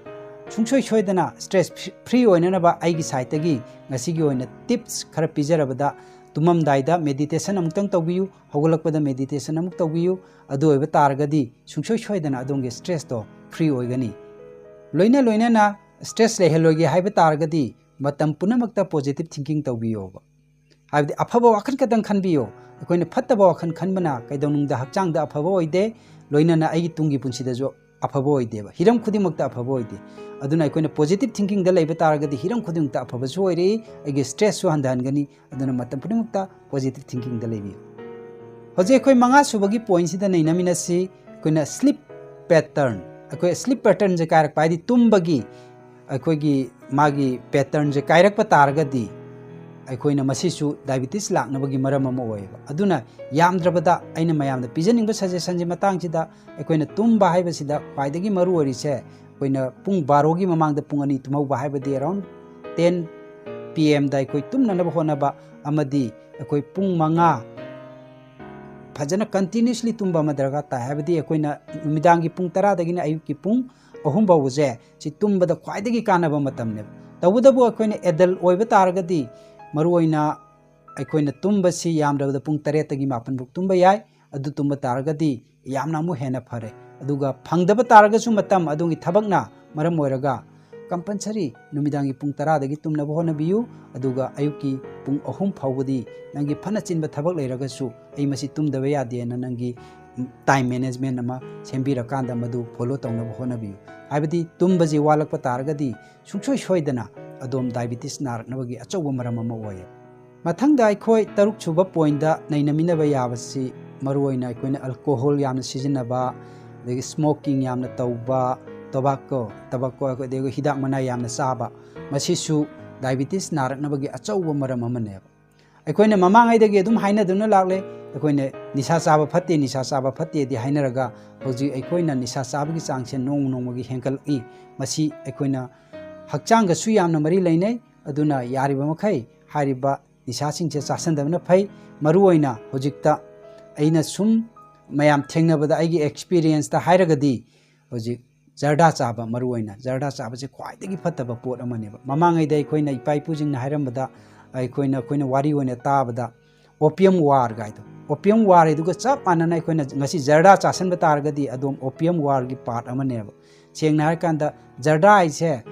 ꯁꯨꯡꯁꯣꯏ ꯁꯣꯏꯗꯅ stress free ꯑꯣꯏꯅꯅꯕ ꯑꯩꯒꯤ side ꯇꯒꯤ ꯉꯁꯤꯒꯤ ꯑꯣꯏꯅ tips ꯈꯔ ꯄꯤꯖꯔꯕꯗ, ꯇꯨꯝꯃꯝꯗꯥꯏꯗ meditation ꯑꯃꯨꯛꯇꯪ ꯇꯧꯕꯤꯌꯨ, ꯍꯧꯒꯠꯂꯛꯄꯗ meditation ꯑꯃꯨꯛ ꯇꯧꯕꯤꯌꯨ꯫ ꯑꯗꯨ ꯑꯣꯏꯕ ꯇꯥꯔꯒꯗꯤ ꯁꯨꯡꯁꯣꯏ ꯁꯣꯏꯗꯅ ꯑꯗꯣꯝꯒꯤ stress ꯇꯣ free ꯑꯣꯏꯒꯅꯤ꯫ ꯂꯣꯏꯅ ꯂꯣꯏꯅꯅ stress ꯂꯩꯍꯜꯂꯣꯏꯒꯦ ꯍꯥꯏꯕ ꯇꯥꯔꯒꯗꯤ ꯃꯇꯝ ꯄꯨꯝꯅꯃꯛꯇ positive thinking ꯇꯧꯕꯤꯌꯣꯕ꯫ ꯍꯥꯏꯕꯗꯤ ꯑꯐꯕ ꯋꯥꯈꯜ ꯈꯛꯇꯪ ꯈꯟꯕꯤꯌꯨ꯫ ꯑꯩꯈꯣꯏꯅ ꯐꯠꯇꯕ ꯋꯥꯈꯜ ꯈꯟꯕꯅ ꯀꯩꯗꯧꯅꯨꯡꯗ ꯍꯛꯆꯥꯡꯗ ꯑꯐꯕ ꯑꯣꯏꯗꯦ, ꯂꯣꯏꯅꯅ ꯑꯩꯒꯤ ꯇꯨꯡꯒꯤ ꯄꯨꯟꯁꯤꯗꯁꯨ ꯑꯐꯕ ꯑꯣꯏꯗꯦꯕ, ꯍꯤꯔꯝ ꯈꯨꯗꯤꯡꯃꯛꯇ ꯑꯐꯕ ꯑꯣꯏꯗꯦ꯫ ꯑꯗꯨꯅ ꯑꯩꯈꯣꯏꯅ positive thinking ꯗ ꯂꯩꯕ ꯇꯥꯔꯒꯗꯤ ꯍꯤꯔꯝ ꯈꯨꯗꯤꯡꯃꯛꯇ ꯑꯐꯕꯁꯨ ꯑꯣꯏꯔꯛꯏ, ꯑꯩꯒꯤ stress ꯁꯨ ꯍꯟꯊꯍꯟꯒꯅꯤ꯫ ꯑꯗꯨꯅ ꯃꯇꯝ ꯈꯨꯗꯤꯡꯃꯛꯇ positive thinking ꯗ ꯂꯩꯕꯤꯌꯨ꯫ ꯍꯧꯖꯤꯛ ꯑꯩꯈꯣꯏ ꯃꯉꯥ ꯁꯨꯕꯒꯤ point ꯁꯤꯗ ꯅꯩꯅꯃꯤꯟꯅꯁꯤ꯫ ꯑꯩꯈꯣꯏꯅ sleep pattern, ꯑꯩꯈꯣꯏ sleep pattern ꯁꯦ ꯀꯥꯏꯔꯛꯄ ꯍꯥꯏꯗꯤ ꯇꯨꯝꯕꯒꯤ ꯑꯩꯈꯣꯏꯒꯤ ꯃꯥꯒꯤ pattern ꯁꯦ ꯀꯥꯏꯔꯛꯄ ꯇꯥꯔꯒꯗꯤ ꯑꯩꯈꯣꯏꯅ ꯃꯁꯤꯁꯨ diabetes ꯂꯥꯛꯅꯕꯒꯤ ꯃꯔꯝ ꯑꯃ ꯑꯣꯏꯌꯦꯕ꯫ ꯑꯗꯨꯅ ꯌꯥꯝꯗ꯭ꯔꯕꯗ ꯑꯩꯅ ꯃꯌꯥꯝꯗ ꯄꯤꯖꯅꯤꯡꯕ suggestion ꯁꯦ ꯃꯇꯥꯡꯁꯤꯗ, ꯑꯩꯈꯣꯏꯅ ꯇꯨꯝꯕ ꯍꯥꯏꯕꯁꯤꯗ ꯈ꯭ꯋꯥꯏꯗꯒꯤ ꯃꯔꯨ ꯑꯣꯏꯔꯤꯁꯦ ꯑꯩꯈꯣꯏꯅ ꯄꯨꯡ ꯕꯥꯔꯣ ꯒꯤ ꯃꯃꯥꯡꯗ ꯄꯨꯡ ꯑꯅꯤ ꯇꯨꯝꯍꯧꯕ, ꯍꯥꯏꯕꯗꯤ around ten P M ꯗ ꯑꯩꯈꯣꯏ ꯇꯨꯝꯅꯅꯕ ꯍꯣꯠꯅꯕ, ꯑꯃꯗꯤ ꯑꯩꯈꯣꯏ ꯄꯨꯡ ꯃꯉꯥ ꯐꯖꯅ continuously ꯇꯨꯝꯕ ꯑꯃ ꯗꯔꯀꯥꯔ ꯇꯥꯏ꯫ ꯍꯥꯏꯕꯗꯤ ꯑꯩꯈꯣꯏꯅ ꯅꯨꯃꯤꯗꯥꯡꯒꯤ ꯄꯨꯡ ꯇꯔꯥꯗꯒꯤꯅ ꯑꯌꯨꯛꯀꯤ ꯄꯨꯡ ꯑꯍꯨꯝ ꯐꯥꯎꯕꯁꯦ ꯁꯤ ꯇꯨꯝꯕꯗ ꯈ꯭ꯋꯥꯏꯗꯒꯤ ꯀꯥꯟꯅꯕ ꯃꯇꯝꯅꯦꯕ꯫ ꯇꯧꯕꯇꯕꯨ ꯑꯩꯈꯣꯏꯅ adult ꯑꯣꯏꯕ ꯇꯥꯔꯒꯗꯤ, ꯃꯔꯨꯑꯣꯏꯅ ꯑꯩꯈꯣꯏꯅ ꯇꯨꯝꯕꯁꯤ ꯌꯥꯝꯗ꯭ꯔꯕꯗ ꯄꯨꯡ ꯇꯔꯦꯠꯇꯒꯤ ꯃꯥꯄꯟ ꯐꯥꯎ ꯇꯨꯝꯕ ꯌꯥꯏ꯫ ꯑꯗꯨ ꯇꯨꯝꯕ ꯇꯥꯔꯒꯗꯤ ꯌꯥꯝꯅ ꯑꯃꯨꯛ ꯍꯦꯟꯅ ꯐꯔꯦ꯫ ꯑꯗꯨꯒ ꯐꯪꯗꯕ ꯇꯥꯔꯒꯁꯨ ꯃꯇꯝ, ꯑꯗꯣꯝꯒꯤ ꯊꯕꯛꯅ ꯃꯔꯝ ꯑꯣꯏꯔꯒ compulsory ꯅꯨꯃꯤꯗꯥꯡꯒꯤ ꯄꯨꯡ ꯇꯔꯥꯗꯒꯤ ꯇꯨꯝꯅꯕ ꯍꯣꯠꯅꯕꯤꯌꯨ꯫ ꯑꯗꯨꯒ ꯑꯌꯨꯛꯀꯤ ꯄꯨꯡ ꯑꯍꯨꯝ ꯐꯥꯎꯕꯗꯤ ꯅꯪꯒꯤ ꯐꯅ ꯆꯤꯟꯕ ꯊꯕꯛ ꯂꯩꯔꯒꯁꯨ ꯑꯩ ꯃꯁꯤ ꯇꯨꯝꯗꯕ ꯌꯥꯗꯦꯅ ꯅꯪꯒꯤ time management ꯑꯃ ꯁꯦꯝꯕꯤꯔꯀꯥꯟꯗ ꯃꯗꯨ follow ꯇꯧꯅꯕ ꯍꯣꯠꯅꯕꯤꯌꯨ꯫ ꯍꯥꯏꯕꯗꯤ ꯇꯨꯝꯕꯁꯤ ꯋꯥꯠꯂꯛꯄ ꯇꯥꯔꯒꯗꯤ ꯁꯨꯡꯁꯣꯏ ꯁꯣꯏꯗꯅ ꯑꯗꯣꯝ diabetes ꯅꯥꯔꯛꯅꯕꯒꯤ ꯑꯆꯧꯕ ꯃꯔꯝ ꯑꯃ ꯑꯣꯏꯌꯦ꯫ ꯃꯊꯪꯗ ꯑꯩꯈꯣꯏ ꯇꯔꯨꯛ ꯁꯨꯕ point ꯅꯩꯅꯃꯤꯟꯅꯕ ꯌꯥꯕꯁꯤ ꯃꯔꯨꯑꯣꯏꯅ ꯑꯩꯈꯣꯏꯅ alcohol ꯌꯥꯝꯅ ꯁꯤꯖꯤꯟꯅꯕ, ꯑꯗꯒꯤ smoking ꯌꯥꯝꯅ ꯇꯧꯕ, tobacco, tobacco ꯑꯩꯈꯣꯏ ꯑꯗꯒꯤ ꯍꯤꯗꯥꯛ ꯃꯅꯥ ꯌꯥꯝꯅ ꯆꯥꯕ, ꯃꯁꯤꯁꯨ diabetes ꯅꯥꯔꯛꯅꯕꯒꯤ ꯑꯆꯧꯕ ꯃꯔꯝ ꯑꯃꯅꯦꯕ꯫ ꯑꯩꯈꯣꯏꯅ ꯃꯃꯥꯡꯉꯩꯗꯒꯤ ꯑꯗꯨꯝ ꯍꯥꯏꯅꯗꯨꯅ ꯂꯥꯛꯂꯦ, ꯑꯩꯈꯣꯏꯅ ꯅꯤꯁꯥ ꯆꯥꯕ ꯐꯠꯇꯦ, ꯅꯤꯁꯥ ꯆꯥꯕ ꯐꯠꯇꯦꯗꯤ ꯍꯥꯏꯅꯔꯒ ꯍꯧꯖꯤꯛ ꯑꯩꯈꯣꯏꯅ ꯅꯤꯁꯥ ꯆꯥꯕꯒꯤ ꯆꯥꯡꯁꯦ ꯅꯣꯡꯃ ꯅꯣꯡꯃꯒꯤ ꯍꯦꯟꯒꯠꯂꯛꯏ꯫ ꯃꯁꯤ ꯑꯩꯈꯣꯏꯅ ꯍꯛꯆꯥꯡꯒꯁꯨ ꯌꯥꯝꯅ ꯃꯔꯤ ꯂꯩꯅꯩ꯫ ꯑꯗꯨꯅ ꯌꯥꯔꯤꯕ ꯃꯈꯩ ꯍꯥꯏꯔꯤꯕ ꯅꯤꯁꯥꯁꯤꯡꯁꯦ ꯆꯥꯁꯤꯟꯗꯕꯅ ꯐꯩ꯫ ꯃꯔꯨꯑꯣꯏꯅ ꯍꯧꯖꯤꯛꯇ ꯑꯩꯅ ꯁꯨꯝ ꯃꯌꯥꯝ ꯊꯦꯡꯅꯕꯗ, ꯑꯩꯒꯤ experience ꯇ ꯍꯥꯏꯔꯒꯗꯤ, ꯍꯧꯖꯤꯛ ꯖꯔꯗꯥ ꯆꯥꯕ, ꯃꯔꯨꯑꯣꯏꯅ ꯖꯔꯗꯥ ꯆꯥꯕꯁꯦ ꯈ꯭ꯋꯥꯏꯗꯒꯤ ꯐꯠꯇꯕ ꯄꯣꯠ ꯑꯃꯅꯦꯕ꯫ ꯃꯃꯥꯡꯉꯩꯗ ꯑꯩꯈꯣꯏꯅ ꯏꯄꯥ ꯏꯄꯨꯁꯤꯡꯅ ꯍꯥꯏꯔꯝꯕꯗ, ꯑꯩꯈꯣꯏꯅ, ꯑꯩꯈꯣꯏꯅ ꯋꯥꯔꯤ ꯑꯣꯏꯅ ꯇꯥꯕꯗ opium war ꯒꯥꯏꯗꯣ, opium war ꯍꯥꯏꯗꯨꯒ ꯆꯞ ꯃꯥꯟꯅꯅ ꯑꯩꯈꯣꯏꯅ ꯉꯁꯤ ꯖꯔꯗꯥ ꯆꯥꯁꯤꯟꯕ ꯇꯥꯔꯒꯗꯤ ꯑꯗꯣꯝ opium war ꯒꯤ part ꯑꯃꯅꯦꯕ꯫ ꯁꯦꯡꯅ ꯍꯥꯏꯔꯀꯥꯟꯗ ꯖꯔꯗꯥ ꯍꯥꯏꯁꯦ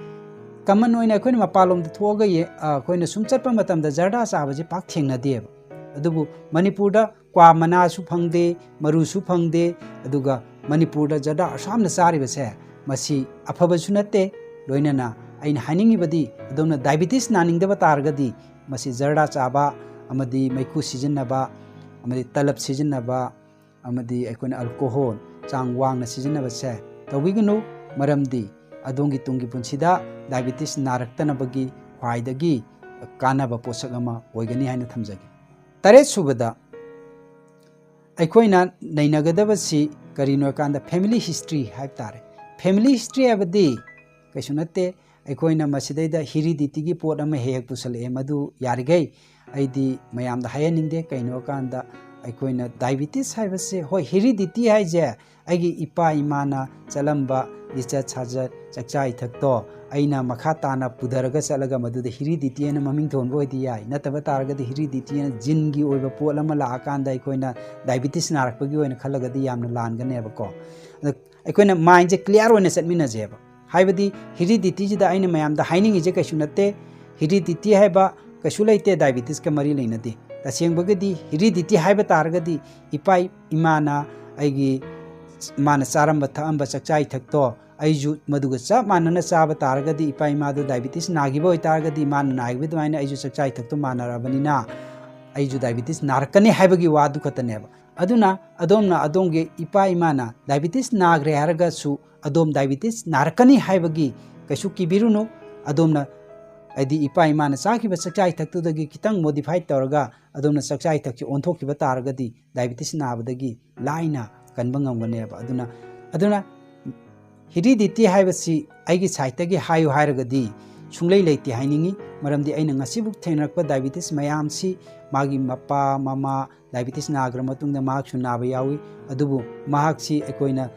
ꯀꯃꯟ ꯑꯣꯏꯅ ꯑꯩꯈꯣꯏꯅ ꯃꯄꯥꯟꯂꯣꯝꯗ ꯊꯣꯛꯑꯒ ꯌꯦ-, ꯑ, ꯑꯩꯈꯣꯏꯅ ꯁꯨꯝ ꯆꯠꯄ ꯃꯇꯝꯗ ꯖꯔꯗꯥ ꯆꯥꯕꯁꯦ ꯄꯥꯛ ꯊꯦꯡꯅꯗꯦꯕ꯫ ꯑꯗꯨꯕꯨ ꯃꯅꯤꯄꯨꯔꯗ ꯀ꯭ꯋꯥ ꯃꯅꯥꯁꯨ ꯐꯪꯗꯦ, ꯃꯔꯨꯁꯨ ꯐꯪꯗꯦ, ꯑꯗꯨꯒ ꯃꯅꯤꯄꯨꯔꯗ ꯖꯔꯗꯥ ꯑꯁꯥꯝꯅ ꯆꯥꯔꯤꯕꯁꯦ ꯃꯁꯤ ꯑꯐꯕꯁꯨ ꯅꯠꯇꯦ꯫ ꯂꯣꯏꯅꯅ ꯑꯩꯅ ꯍꯥꯏꯅꯤꯡꯉꯤꯕꯗꯤ ꯑꯗꯣꯝꯅ ꯗꯥꯏꯕꯤꯇꯤꯁ ꯅꯥꯅꯤꯡꯗꯕ ꯇꯥꯔꯒꯗꯤ ꯃꯁꯤ ꯖꯔꯗꯥ ꯆꯥꯕ ꯑꯃꯗꯤ ꯃꯩꯈꯨ ꯁꯤꯖꯤꯟꯅꯕ ꯑꯃꯗꯤ ꯇꯂꯞ ꯁꯤꯖꯤꯟꯅꯕ ꯑꯃꯗꯤ ꯑꯩꯈꯣꯏꯅ ꯑꯜꯀꯣꯍꯣꯜ ꯆꯥꯡ ꯋꯥꯡꯅ ꯁꯤꯖꯤꯟꯅꯕꯁꯦ ꯇꯧꯕꯤꯒꯅꯨ, ꯃꯔꯝꯗꯤ ꯑꯗꯣꯝꯒꯤ ꯇꯨꯡꯒꯤ ꯄꯨꯟꯁꯤꯗ ꯗꯥꯏꯕꯤꯇꯤꯁ ꯅꯥꯔꯛꯇꯅꯕꯒꯤ ꯈ꯭ꯋꯥꯏꯗꯒꯤ ꯀꯥꯟꯅꯕ ꯄꯣꯠꯁꯛ ꯑꯃ ꯑꯣꯏꯒꯅꯤ ꯍꯥꯏꯅ ꯊꯝꯖꯒꯦ꯫ ꯇꯔꯦꯠ ꯁꯨꯕꯗ ꯑꯩꯈꯣꯏꯅ ꯅꯩꯅꯒꯗꯕꯁꯤ ꯀꯔꯤꯅꯣ ꯍꯥꯏꯀꯥꯟꯗ family history ꯍꯥꯏꯕ ꯇꯥꯔꯦ꯫ Family history ꯍꯥꯏꯕꯗꯤ ꯀꯩꯁꯨ ꯅꯠꯇꯦ, ꯑꯩꯈꯣꯏꯅ ꯃꯁꯤꯗꯩꯗ ꯍꯦꯔꯤꯗꯤꯇꯤꯒꯤ ꯄꯣꯠ ꯑꯃ ꯍꯦꯛ ꯍꯦꯛ ꯄꯨꯁꯜꯂꯛꯑꯦ, ꯃꯗꯨ ꯌꯥꯔꯤꯈꯩ ꯑꯩꯗꯤ ꯃꯌꯥꯝꯗ ꯍꯥꯏꯍꯟꯅꯤꯡꯗꯦ꯫ ꯀꯩꯅꯣ ꯍꯥꯏꯀꯥꯟꯗ ꯑꯩꯈꯣꯏꯅ ꯗꯥꯏꯕꯤꯇꯤꯁ ꯍꯥꯏꯕꯁꯦ, ꯍꯣꯏ, ꯍꯦꯔꯤꯗꯤꯇꯤ ꯍꯥꯏꯁꯦ ꯑꯩꯒꯤ ꯏꯄꯥ ꯏꯃꯥꯅ ꯆꯠꯂꯝꯕ ꯂꯤꯆꯠ ꯁꯥꯖꯠ, ꯆꯥꯛꯆꯥ ꯏꯊꯛꯇꯣ ꯑꯩꯅ ꯃꯈꯥ ꯇꯥꯅ ꯄꯨꯊꯔꯒ ꯆꯠꯂꯒ ꯃꯗꯨꯗ ꯍꯦꯔꯤꯗꯤꯇꯤ ꯍꯥꯏꯅ ꯃꯃꯤꯡ ꯊꯣꯟꯕ ꯑꯣꯏꯗꯤ ꯌꯥꯏ꯫ ꯅꯠꯇꯕ ꯇꯥꯔꯒꯗꯤ ꯍꯦꯔꯤꯗꯤꯇꯤ ꯍꯥꯏꯅ ꯖꯤꯟꯒꯤ ꯑꯣꯏꯕ ꯄꯣꯠ ꯑꯃ ꯂꯥꯛꯑꯀꯥꯟꯗ ꯑꯩꯈꯣꯏꯅ ꯗꯥꯏꯕꯤꯇꯤꯁ ꯅꯥꯔꯛꯄꯒꯤ ꯑꯣꯏꯅ ꯈꯜꯂꯒꯗꯤ ꯌꯥꯝꯅ ꯂꯥꯟꯒꯅꯦꯕꯀꯣ꯫ ꯑꯗ ꯑꯩꯈꯣꯏꯅ ꯃꯥꯏꯟꯁꯦ ꯀ꯭ꯂꯤꯌꯥꯔ ꯑꯣꯏꯅ ꯆꯠꯃꯤꯟꯅꯁꯦꯕ꯫ ꯍꯥꯏꯕꯗꯤ ꯍꯦꯔꯤꯗꯤꯇꯤꯁꯤꯗ ꯑꯩꯅ ꯃꯌꯥꯝꯗ ꯍꯥꯏꯅꯤꯡꯉꯤꯁꯦ ꯀꯩꯁꯨ ꯅꯠꯇꯦ꯫ ꯍꯦꯔꯤꯗꯤꯇꯤ ꯍꯥꯏꯕ ꯀꯩꯁꯨ ꯂꯩꯇꯦ, ꯗꯥꯏꯕꯤꯇꯤꯁꯀ ꯃꯔꯤ ꯂꯩꯅꯗꯦ꯫ ꯇꯁꯦꯡꯕꯒꯤꯗꯤ ꯍꯦꯔꯤꯗꯤꯇꯤ ꯍꯥꯏꯕ ꯇꯥꯔꯒꯗꯤ ꯏꯄꯥ ꯏꯃꯥꯅ ꯑꯩꯒꯤ, ꯃꯥꯅ ꯆꯥꯔꯝꯕ ꯊꯛꯑꯝꯕ ꯆꯥꯛꯆꯥ ꯏꯊꯛꯇꯣ ꯑꯩꯁꯨ ꯃꯗꯨꯒ ꯆꯞ ꯃꯥꯟꯅꯅ ꯆꯥꯕ ꯇꯥꯔꯒꯗꯤ ꯏꯄꯥ ꯏꯃꯥꯗꯨ ꯗꯥꯏꯕꯤꯇꯤꯁ ꯅꯥꯈꯤꯕ ꯑꯣꯏꯇꯥꯔꯒꯗꯤ ꯃꯥꯅ ꯅꯥꯈꯤꯕ ꯑꯗꯨꯃꯥꯏꯅ ꯑꯩꯁꯨ ꯆꯥꯛꯆꯥ ꯏꯊꯛꯇꯣ ꯃꯥꯟꯅꯔꯕꯅꯤꯅ ꯑꯩꯁꯨ ꯗꯥꯏꯕꯤꯇꯤꯁ ꯅꯥꯔꯛꯀꯅꯤ ꯍꯥꯏꯕꯒꯤ ꯋꯥꯗꯨ ꯈꯛꯇꯅꯦꯕ꯫ ꯑꯗꯨꯅ ꯑꯗꯣꯝꯅ ꯑꯗꯣꯝꯒꯤ ꯏꯄꯥ ꯏꯃꯥꯅ ꯗꯥꯏꯕꯤꯇꯤꯁ ꯅꯥꯈ꯭ꯔꯦ ꯍꯥꯏꯔꯒꯁꯨ ꯑꯗꯣꯝ ꯗꯥꯏꯕꯤꯇꯤꯁ ꯅꯥꯔꯛꯀꯅꯤ ꯍꯥꯏꯕꯒꯤ ꯀꯩꯁꯨ ꯀꯤꯕꯤꯔꯨꯅꯨ꯫ ꯑꯗꯣꯝꯅ, ꯍꯥꯏꯗꯤ, ꯏꯄꯥ ꯏꯃꯥꯅ ꯆꯥꯈꯤꯕ ꯆꯥꯛꯆꯥ ꯏꯊꯛꯇꯨꯗꯒꯤ ꯈꯤꯇꯪ ꯃꯣꯗꯤꯐꯥꯏ ꯇꯧꯔꯒ ꯑꯗꯣꯝꯅ ꯆꯥꯛꯆꯥ ꯏꯊꯛꯁꯤ ꯑꯣꯟꯊꯣꯛꯈꯤꯕ ꯇꯥꯔꯒꯗꯤ ꯗꯥꯏꯕꯤꯇꯤꯁ ꯅꯥꯕꯗꯒꯤ ꯂꯥꯏꯅ ꯀꯟꯕ ꯉꯝꯒꯅꯦꯕ꯫ ꯑꯗꯨꯅ, ꯑꯗꯨꯅ ꯍꯦꯔꯤꯗꯤꯇꯤ ꯍꯥꯏꯕꯁꯤ ꯑꯩꯒꯤ ꯁꯥꯏꯠꯇꯒꯤ ꯍꯥꯏꯌꯨ ꯍꯥꯏꯔꯒꯗꯤ ꯁꯨꯡꯂꯩ ꯂꯩꯇꯦ ꯍꯥꯏꯅꯤꯡꯉꯤ꯫ ꯃꯔꯝꯗꯤ ꯑꯩꯅ ꯉꯁꯤꯕꯨꯛ ꯊꯦꯡꯅꯔꯛꯄ ꯗꯥꯏꯕꯤꯇꯤꯁ ꯃꯌꯥꯝꯁꯤ ꯃꯥꯒꯤ ꯃꯄꯥ ꯃꯃꯥ ꯗꯥꯏꯕꯤꯇꯤꯁ ꯅꯥꯈ꯭ꯔ ꯃꯇꯨꯡꯗ ꯃꯍꯥꯛꯁꯨ ꯅꯥꯕ ꯌꯥꯎꯏ꯫ ꯑꯗꯨꯕꯨ ꯃꯍꯥꯛꯁꯤ ꯑꯩꯈꯣꯏꯅ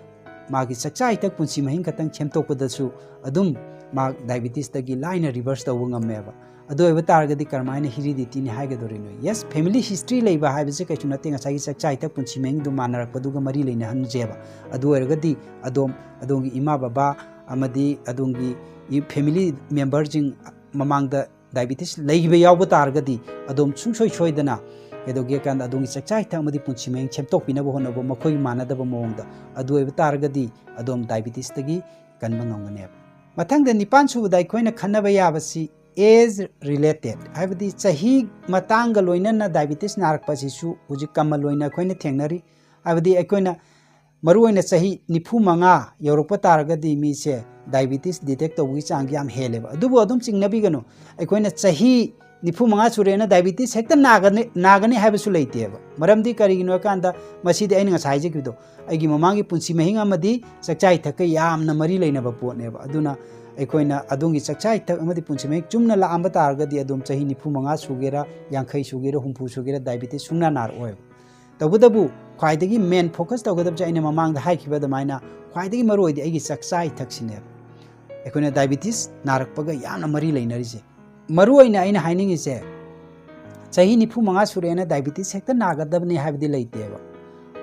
ꯃꯥꯒꯤ ꯆꯥꯛꯆꯥ ꯏꯊꯛ ꯄꯨꯟꯁꯤ ꯃꯍꯤꯡ ꯈꯛꯇꯪ ꯁꯦꯝꯗꯣꯛꯄꯗꯁꯨ ꯑꯗꯨꯝ ꯃꯍꯥꯛ ꯗꯥꯏꯕꯤꯇꯤꯁꯇꯒꯤ ꯂꯥꯏꯅ ꯔꯤꯚꯔꯁ ꯇꯧꯕ ꯉꯝꯃꯦꯕ꯫ ꯑꯗꯨ ꯑꯣꯏꯕ ꯇꯥꯔꯒꯗꯤ ꯀꯔꯝꯍꯥꯏꯅ ꯍꯦꯔꯤꯗꯤꯇꯤꯅꯤ ꯍꯥꯏꯒꯗꯧꯔꯤꯅꯣ? ꯌꯦꯁ, ꯐꯦꯃꯤꯂꯤ ꯍꯤꯁꯇ꯭ꯔꯤ ꯂꯩꯕ ꯍꯥꯏꯕꯁꯦ ꯀꯩꯁꯨ ꯅꯠꯇꯦ, ꯉꯁꯥꯏꯒꯤ ꯆꯥꯛꯆꯥ ꯏꯊꯛ ꯄꯨꯟꯁꯤ ꯃꯍꯤꯡꯗꯨ ꯃꯥꯟꯅꯔꯛꯄꯗꯨꯒ ꯃꯔꯤ ꯂꯩꯅꯍꯟꯁꯦꯕ꯫ ꯑꯗꯨ ꯑꯣꯏꯔꯒꯗꯤ ꯑꯗꯣꯝ, ꯑꯗꯣꯝꯒꯤ ꯏꯃꯥ ꯕꯕꯥ ꯑꯃꯗꯤ ꯑꯗꯣꯝꯒꯤ family memberꯁꯤꯡ ꯃꯃꯥꯡꯗ diabetes ꯂꯩꯈꯤꯕ ꯌꯥꯎꯕ ꯇꯥꯔꯒꯗꯤ ꯑꯗꯣꯝ ꯁꯨꯡꯁꯣꯏ ꯁꯣꯏꯗꯅ ꯀꯩꯗꯧꯒꯦ ꯀꯥꯟꯗ ꯑꯗꯣꯝꯒꯤ ꯆꯥꯛꯆꯥ ꯍꯤꯊꯛ ꯑꯃꯗꯤ ꯄꯨꯟꯁꯤ ꯃꯍꯤꯡ ꯁꯦꯝꯗꯣꯛꯄꯤꯅꯕ ꯍꯣꯠꯅꯕ ꯃꯈꯣꯏꯒꯤ ꯃꯥꯟꯅꯗꯕ ꯃꯑꯣꯡꯗ꯫ ꯑꯗꯨ ꯑꯣꯏꯕ ꯇꯥꯔꯒꯗꯤ ꯑꯗꯣꯝ diabetesꯇꯒꯤ ꯀꯟꯕ ꯉꯝꯒꯅꯦꯕ꯫ ꯃꯊꯪꯗ ꯅꯤꯄꯥꯟ ꯁꯨꯕꯗ ꯑꯩꯈꯣꯏꯅ ꯈꯟꯅꯕ ꯌꯥꯕꯁꯤ age related, ꯍꯥꯏꯕꯗꯤ ꯆꯍꯤ ꯃꯇꯥꯡꯒ ꯂꯣꯏꯅꯅ diabetes ꯅꯥꯔꯛꯄ ꯑꯁꯤꯁꯨ ꯍꯧꯖꯤꯛ common ꯑꯣꯏꯅ ꯑꯩꯈꯣꯏꯅ ꯊꯦꯡꯅꯔꯤ꯫ ꯍꯥꯏꯕꯗꯤ ꯑꯩꯈꯣꯏꯅ ꯃꯔꯨꯑꯣꯏꯅ ꯆꯍꯤ ꯅꯤꯐꯨ ꯃꯉꯥ ꯌꯧꯔꯛꯄ ꯇꯥꯔꯒꯗꯤ ꯃꯤꯁꯦ diabetes detect ꯇꯧꯕꯒꯤ ꯆꯥꯡꯁꯦ ꯌꯥꯝ ꯍꯦꯜꯂꯦꯕ꯫ ꯑꯗꯨꯕꯨ ꯑꯗꯨꯝ ꯆꯤꯡꯅꯕꯤꯒꯅꯨ, ꯑꯩꯈꯣꯏꯅ ꯆꯍꯤ ꯅꯤꯐꯨ ꯃꯉꯥ ꯁꯨꯔꯦꯅ diabetes ꯍꯦꯛꯇ ꯅꯥꯒꯅꯤ, ꯅꯥꯒꯅꯤ ꯍꯥꯏꯕꯁꯨ ꯂꯩꯇꯦꯕ꯫ ꯃꯔꯝꯗꯤ ꯀꯔꯤꯒꯤꯅꯣ ꯍꯥꯏꯀꯥꯟꯗ ꯃꯁꯤꯗꯤ ꯑꯩꯅ ꯉꯁꯥꯏ ꯍꯥꯏꯖꯈꯤꯕꯗꯣ, ꯑꯩꯒꯤ ꯃꯃꯥꯡꯒꯤ ꯄꯨꯟꯁꯤ ꯃꯍꯤꯡ ꯑꯃꯗꯤ ꯆꯥꯛꯆꯥ ꯏꯊꯛꯀ ꯌꯥꯝꯅ ꯃꯔꯤ ꯂꯩꯅꯕ ꯄꯣꯠꯅꯦꯕ꯫ ꯑꯗꯨꯅ ꯑꯩꯈꯣꯏꯅ ꯑꯗꯣꯝꯒꯤ ꯆꯥꯛꯆꯥ ꯏꯊꯛ ꯑꯃꯗꯤ ꯄꯨꯟꯁꯤ ꯃꯍꯤꯡ ꯆꯨꯝꯅ ꯂꯥꯛꯑꯝꯕ ꯇꯥꯔꯒꯗꯤ ꯑꯗꯨꯝ ꯆꯍꯤ ꯅꯤꯐꯨ ꯃꯉꯥ ꯁꯨꯒꯦꯔꯥ, ꯌꯥꯡꯈꯩ ꯁꯨꯒꯦꯔꯥ, ꯍꯨꯝꯐꯨ ꯁꯨꯒꯦꯔꯥ, diabetes ꯁꯨꯡꯅꯥ ꯅꯥꯔꯛꯑꯣꯏꯕ꯫ ꯇꯧꯕꯇꯕꯨ ꯈ꯭ꯋꯥꯏꯗꯒꯤ main focus ꯇꯧꯒꯗꯕꯁꯦ ꯑꯩꯅ ꯃꯃꯥꯡꯗ ꯍꯥꯏꯈꯤꯕ ꯑꯗꯨꯃꯥꯏꯅ ꯈ꯭ꯋꯥꯏꯗꯒꯤ ꯃꯔꯨꯑꯣꯏꯗꯤ ꯑꯩꯒꯤ ꯆꯥꯛꯆꯥ ꯏꯊꯛꯁꯤꯅꯦꯕ꯫ ꯑꯩꯈꯣꯏꯅ diabetes ꯅꯥꯔꯛꯄꯒ ꯌꯥꯝꯅ ꯃꯔꯤ ꯂꯩꯅꯔꯤꯁꯦ꯫ ꯃꯔꯨꯑꯣꯏꯅ ꯑꯩꯅ ꯍꯥꯏꯅꯤꯡꯉꯤꯁꯦ, ꯆꯍꯤ ꯅꯤꯐꯨ ꯃꯉꯥ ꯁꯨꯔꯦꯅ diabetes ꯍꯦꯛꯇ ꯅꯥꯒꯗꯕꯅꯤ ꯍꯥꯏꯕꯗꯤ ꯂꯩꯇꯦꯕ꯫